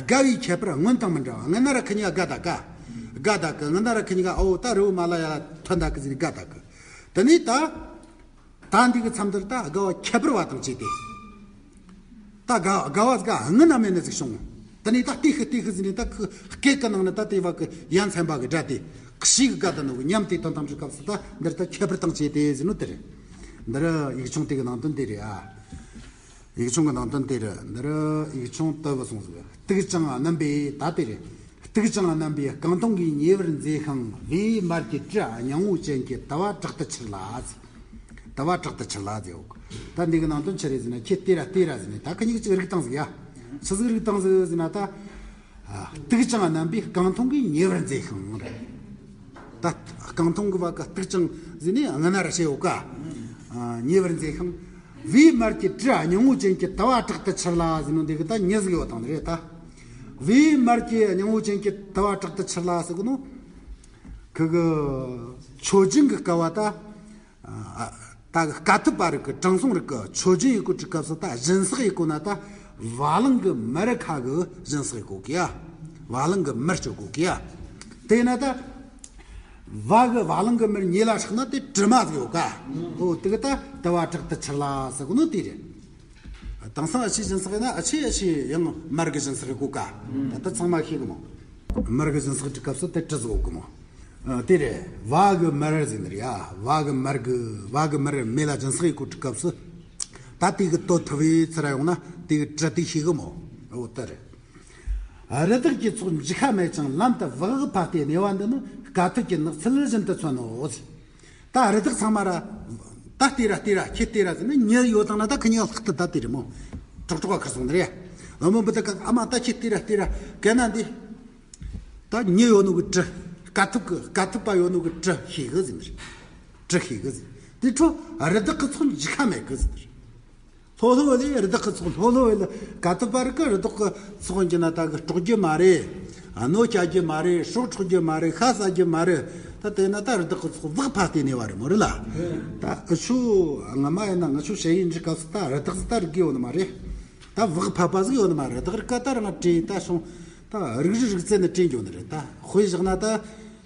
དགའ་བའི་ཁྱད་པར་སྔོན་དང་མི་འདྲ་བ། སྔོན་ན་ར་ཁི་གཉིས་ཀ་དགའ་ད་ག། དགའ་ད་གི། སྔོན་ན་ར་ཁི་གཉིས་ཀ་ཨོ་ད་རི་བོ་མ་ལ་ཡ་ལ་ཐོན་ད་གི་ཟེར་ནས་དགའ་ད་གི། དེ་ནས་ད། ད་འདི་གི་མཚམས་འདིར་ད་དགའ་བ་ཁྱད་པར་བ་དང་བཅས་ཏེ། ད་དགའ་དགའ་བ་ཟིག་སྔོན་ན་མེད་ནི་ཟིག་བྱུང་། དེ་ནས་ད་ལྟོས་ཤིག་ལྟོས་ཤིག་ཟེར་ནས་ད་ཁི་སྐད་ཀྱི་ནང་ནས་ད་དེ་བ་གི་ཡ་མཚན་པ་གི་སྒྲ་དེ་ཁི་ཞིག་གི་དགའ་ད་ནོ་གི་ཉམས་དེ་དོན་དམ་གྱི་སྐབས་སུ་ད་འདིར་ད་ཁྱད་པར་དང་བཅས་ཏེ་ཟེར་ནོ་དེ་རེད། འདིར་ཡིག་ཆུང་དེ་གི་ནང་དོན་དེ་རེད་ཨ། ཡིག་ཆུང་གི་ནང་དོན་དེ་རེད། འདིར་ཡིག་ཆུང་དུ་བུ་སོང་ཟིག། གཏུག་ཅིང་སྣུམ་པའི་ད་དེ་རེད། གཏུག་ཅིང་སྣུམ་པའི་རྐང་འཐུང་གིས་ཉེ་བར་མཛེས་ཤིང་། བེའུའི་མར་གྱི་དྲི་སྙིང་བོ་ཅན་གྱི་དུ་བ་དྲག་ཏུ་འཕྱུར་ལ་ཟེར། དུ་བ་དྲག་ཏུ་འཕྱུར་ལ་ཟེར་ཡོད། ད་འདི་གི་ནང་དོན་ཆི་རེད་ཟེར་ན། ཁྱེད་ལྟོས་ར་ལྟོས་ར་ཟེར་ནས་ད་ཁི་གཉིས་ཀྱི་རིགས་བཏང་ཟིག་ཡ། ཆི་ཟིག་རིགས་བཏང་ཟིག་ཟེར་ན་ད། ཨ། གཏུག་ཅིང་སྣུམ་པའི་རྐང་འཐུང་གིས་ཉེ་བར་མཛེས་ཤིང་རེད། ད་རྐང་འཐུང་གི་བ་ག་གཏུག་ཅིང་ཟེར་ནས་སྔ་ན་ར་བཤད་ཡོད་ཀ། ཨ། ཉེ་བར་མཛེས་ཤིང་། བེའུའི་མར་གྱི་དྲི་སྙིང་བོ་ཅན་གྱི་དུ་བ་དྲག་ཏུ་འཕྱུར་ལ་ཟེར་ནོ་འདི་གི་ད་ཉེ་ཟིག་ཡོད་དང་རེད་ད། བེའུའི་མར་གྱི་སྙིང་བོ་ཅན་གྱི་དུ་བ་དྲག་ཏུ་འཕྱུར་ལ་ཟེར་གི་ནོ། ཁི་གི་མཆོད་སྦྱིན་གི་སྐབས་བ་ད། ཨ། ད་གི་དཀའ་ཐུབ་པ་རིགས་གི་དྲང་སྲོང་རིགས་གི་མཆོད་སྦྱིན་ཡི་གོ་དུས་སྐབས་སུ་ད་སྦྱིན་སྲེག་ཡི་གོ་ན་ད་བ་ལང་གི་མར་ཁ་གི་སྦྱིན་སྲེག་ཡི་གོ་གི་ཡ། བ་ལང་གི་མར་སྤྱོད་གོ་གི་ཡ། དེ་ན་ད་བ་གི་བ་ལང་གི་མར་ཉེ་ལ་ཧྲག་ན་དེ་དྲི་མ་ཟིག་ཡོད་ཀ། ཨོ་དེ་གི་ད་དུ་བ་དྲག་ཏུ་འཕྱུར་ལ་ཟེར་གོ་ནོ་དེ་རེད། དེང་སང་ཨ་ཆི་སྦྱིན་སྲེག་ཡིན་ན་ཨ་ཆི་ཨ་ཆི་ཡང་མར་གི་སྦྱིན་སྲེག་ཡི་གོ་ཀ། ད་ད་ཚང་མ་ཤེས་གི་མོ། མར་གི་སྦྱིན་སྲེག་དུས་སྐབས་སུ་དེ་དྲི་ཟིག་ཡོད་གི་མོ། ཨ། དེ་རེད། བ་གི་མར་ཟེར་ནི་རེད་ཡ། བ་གི་མར་གི་བ་གི་མར་མེ་ལ་སྦྱིན་སྲེག་ཡི་གོ་དུས་སྐབས་སུ། ད་དེ་གི་དོ་ཐུ་བའི་ཚུར་ཡོང་ན་དེ་གི་དྲི་དེ་ཤེས་གི་མོ། འོ་དེ་རེད། རི་དྭགས་ཀྱི་ཚོགས་འཇིགས་ཤ་མེད་ཅིང་ལམ་དུ་བག་ཕབ་སྟེ་གནས་པ་འདི་ནི་དཀའ་ཐུབ་ཀྱི་ནགས་ཚལ་བཞིན་དུ་མཚོན་ནོ། ད་རི་དྭགས་ཚང་མ་ར་ད་ལྟོས་ར་ལྟོས་ར་ཁྱེད་ལྟོས་ར་ཟེར་ནས་ཉེ་ཡོད་དང་ན་ད་ཁི་གཉིས་ལྷག་ཏུ་ད་དེ་རེད་མོ། གྲོག་གྲོག་ག་ཁར་སོང་ནི་རེད། བུ་མོ་འབུ་ད་ག་ཨ་མ་ད་ཁྱེད་ལྟོས་ར་ལྟོས་ར་གན་ན་འདི། ད་མྱི་ཡོད་ནོ་གི་གྲི། དཀའ་ཐུབ་གི་དཀའ་ཐུབ་པ་ཡོད་ནོ་གི་གྲི་ཤེས་གི་ཟིན་རེད། གྲི་ཤེས་གི་ཟིན། དེ་འཕྲོ་རི་དྭགས་གི་ཚོགས་འཇིགས་ཁ་མེད་གི་ཟིན་རེད། ལྷོད་ལྷོད་ལས་རི་དྭགས་གི་ཚོགས་ལྷོད་ལྷོད་ལས་དཀའ་ཐུབ་པ་རི་གི་རི་དྭགས་གི་ཚོགས་འགྱུར་ན་ད་གི་དཀྲོག་རྒྱུ་མ་རེད། ཨ་ནོ་བཅའ་རྒྱུ་མ་རེད། སྲོག་འཕྲོག་རྒྱུ་མ་རེད། ཤ་ཟ་རྒྱུ་མ་རེད། ད་དེ་ན་ད་རི་དྭགས་གི་ཚོགས་བག་ཕབ་སྟེ་གནས་པ་རེད་མོ་རེད་ལ། ད་ཨ་ཆུ་ང་མ་ཡིན་ན་ང་ཆུ་བཤད་ཡིན་འདྲི་སྐབས་སུ་ད་རི་དྭགས་སུ་ད་རི་གི་ཡོད་ནི་མ་རེད། ད་བག་ཕབ་པ་ཟིག་ཡོད་ནི་མ་རེད། རི་དྭགས་རི་ཀ་ད་རང་བྲེས་ད་སོང་། ད་རིགས་རིགས་རིགས་རྩལ་ནི་བྲེས་འགྱོ་ནི་རེད། ད་དཔེ་བཞག་ན་ད།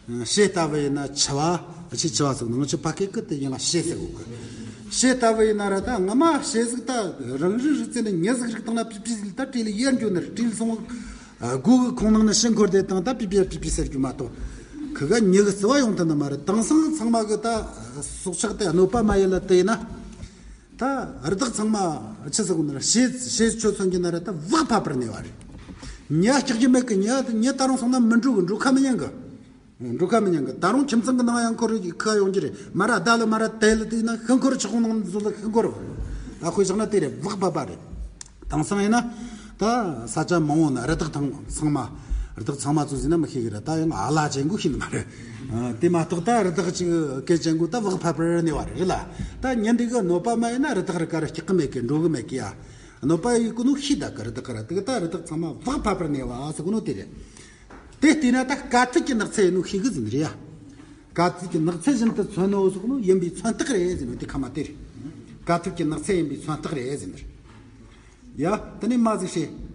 བྱེ་ལྟ་བུ་ཡིན་ན་བྱི་བ། ཨ་ཆི་བྱི་བ་ཟེར་ནི་ང་ཆུ་ཕ་སྐད་ཀི་དེ་ཡིན་ལ་བྱེ་ཟེར་གོ་གི། བྱེ་ལྟ་བུ་ཡིན་ན་ར་ད་ང་མ་བྱེ་ཟིག་ད་རང་རིགས་རིགས་རྩལ་ནི་མྱི་ཟིག་རིགས་བཏང་ན་པི་པི་ཟིག་ད་བྲེས་ལ་ཡར་འགྱོ་ནི་རེད། བྲེས་ལ་སོང་། སྒོ་གི་ཁོང་ནང་ནས་ཕྱིར་འཁོར་དེ་དང་ད་པི་པི་པི་པི་ཟེར་རྒྱུ་མ་གཏོགས། ཁི་ག་མྱི་གི་རྩི་བ་ཡོང་ཐུབ་ནི་མ་རེད། དེང་སང་ཚང་མ་གི་ད་སྲོག་ཆགས་དེ་གནོད་པ་མ་ཡིན་ལ་དེ་ཡིན་ན། ད་རི་དྭགས་ཚང་མ་ཆི་ཟེར་གོ་ནི་ར་བྱེ་བྱེ་ཆོ་མཚོན་གྱི་ན་ར་ད་བག་ཕབ་པར་གནས་པ་རེད། ཉ་སྐྲག་རྒྱུ་མེད་གི། ཉ་ཉ་ད་རུང་སོང་ན་མི་འགྲོ་གི། འགྲོ་ཁ་མི་ཉན་གི། འགྲོ་ཁ་མི་ཉན་གི། ད་རུང་ཁྱིམ་ཚང་གི་ནང་ཡང་འཁོར་ཁ་ཡོང་རྒྱུ་རེད། མ་ར་ད་ལ་མ་ར་དེ་ལ་དེ་ན་ཤི་འཁོར་ཆུ་ཁོང་ནང་འཛུལ་ལ་ཤི་འཁོར། ད་དཔེ་བཞག་ན་དེ་རེད། བག་ཕབ་པ་རེད། དེང་སང་ཡིན་ན་ད་ས་ཆ་མང་བོ་ན་རི་དྭགས་ཐང་ཚང་མ། རི་དྭགས་ཚང་མ་ཚོ་ཟིན་ན་མི་ཤེས་གི་ར། ད་ཡང་ཨ་ལ་ཅན་གོ་ཤེས་ནི་མ་རེད། ཨ་དེ་མ་གཏོགས་ད་རི་དྭགས་ཅིག་སྐད་ཅན་གོ་ད་བག་ཕབ་པར་གནས་པ་རེད་ལ། ད་ཉིན་འདི་གི་གནོད་པ་མ་ཡིན་ན་རི་དྭགས་རི་ཀ་ར་སྐྲག་གི་མེད་གི། འགྲོ་གི་མེད་གི་ཡ། གནོད་པ་ཡི་གོ་ནོ་ཤེས་ད་གི། རི་དྭགས་ར་དེ་གི་ད་རི་དྭགས་ཚང་མ་བག་ཕབ་པར་གནས་པ་ཟེར་གོ་ནོ་དེ་རེད། དེ་བལྟས་ན་ད་དཀའ་ཐུབ་ཀྱི་ནགས་ཚལ་ཡིན་ནོ་ཤེས་གི་ཟིན་རེད་ཡ། དཀའ་ཐུབ་ཀྱི་ནགས་ཚལ་བཞིན་དུ་མཚོན་ནོ་ཟེར་གོ་ནོ་ཡིན་པའི་མཚོན་རྟགས་རེད་ཟེར་ནོ་དེ་ཁ་མ་དེ་རེད། དཀའ་ཐུབ་ཀྱི་ནགས་ཚལ་ཡིན་པའི་མཚོན་རྟགས་རེད་ཟེར་ནི་རེད། ཡ། དེ་ནས་མ་ཟིག་བྱེད།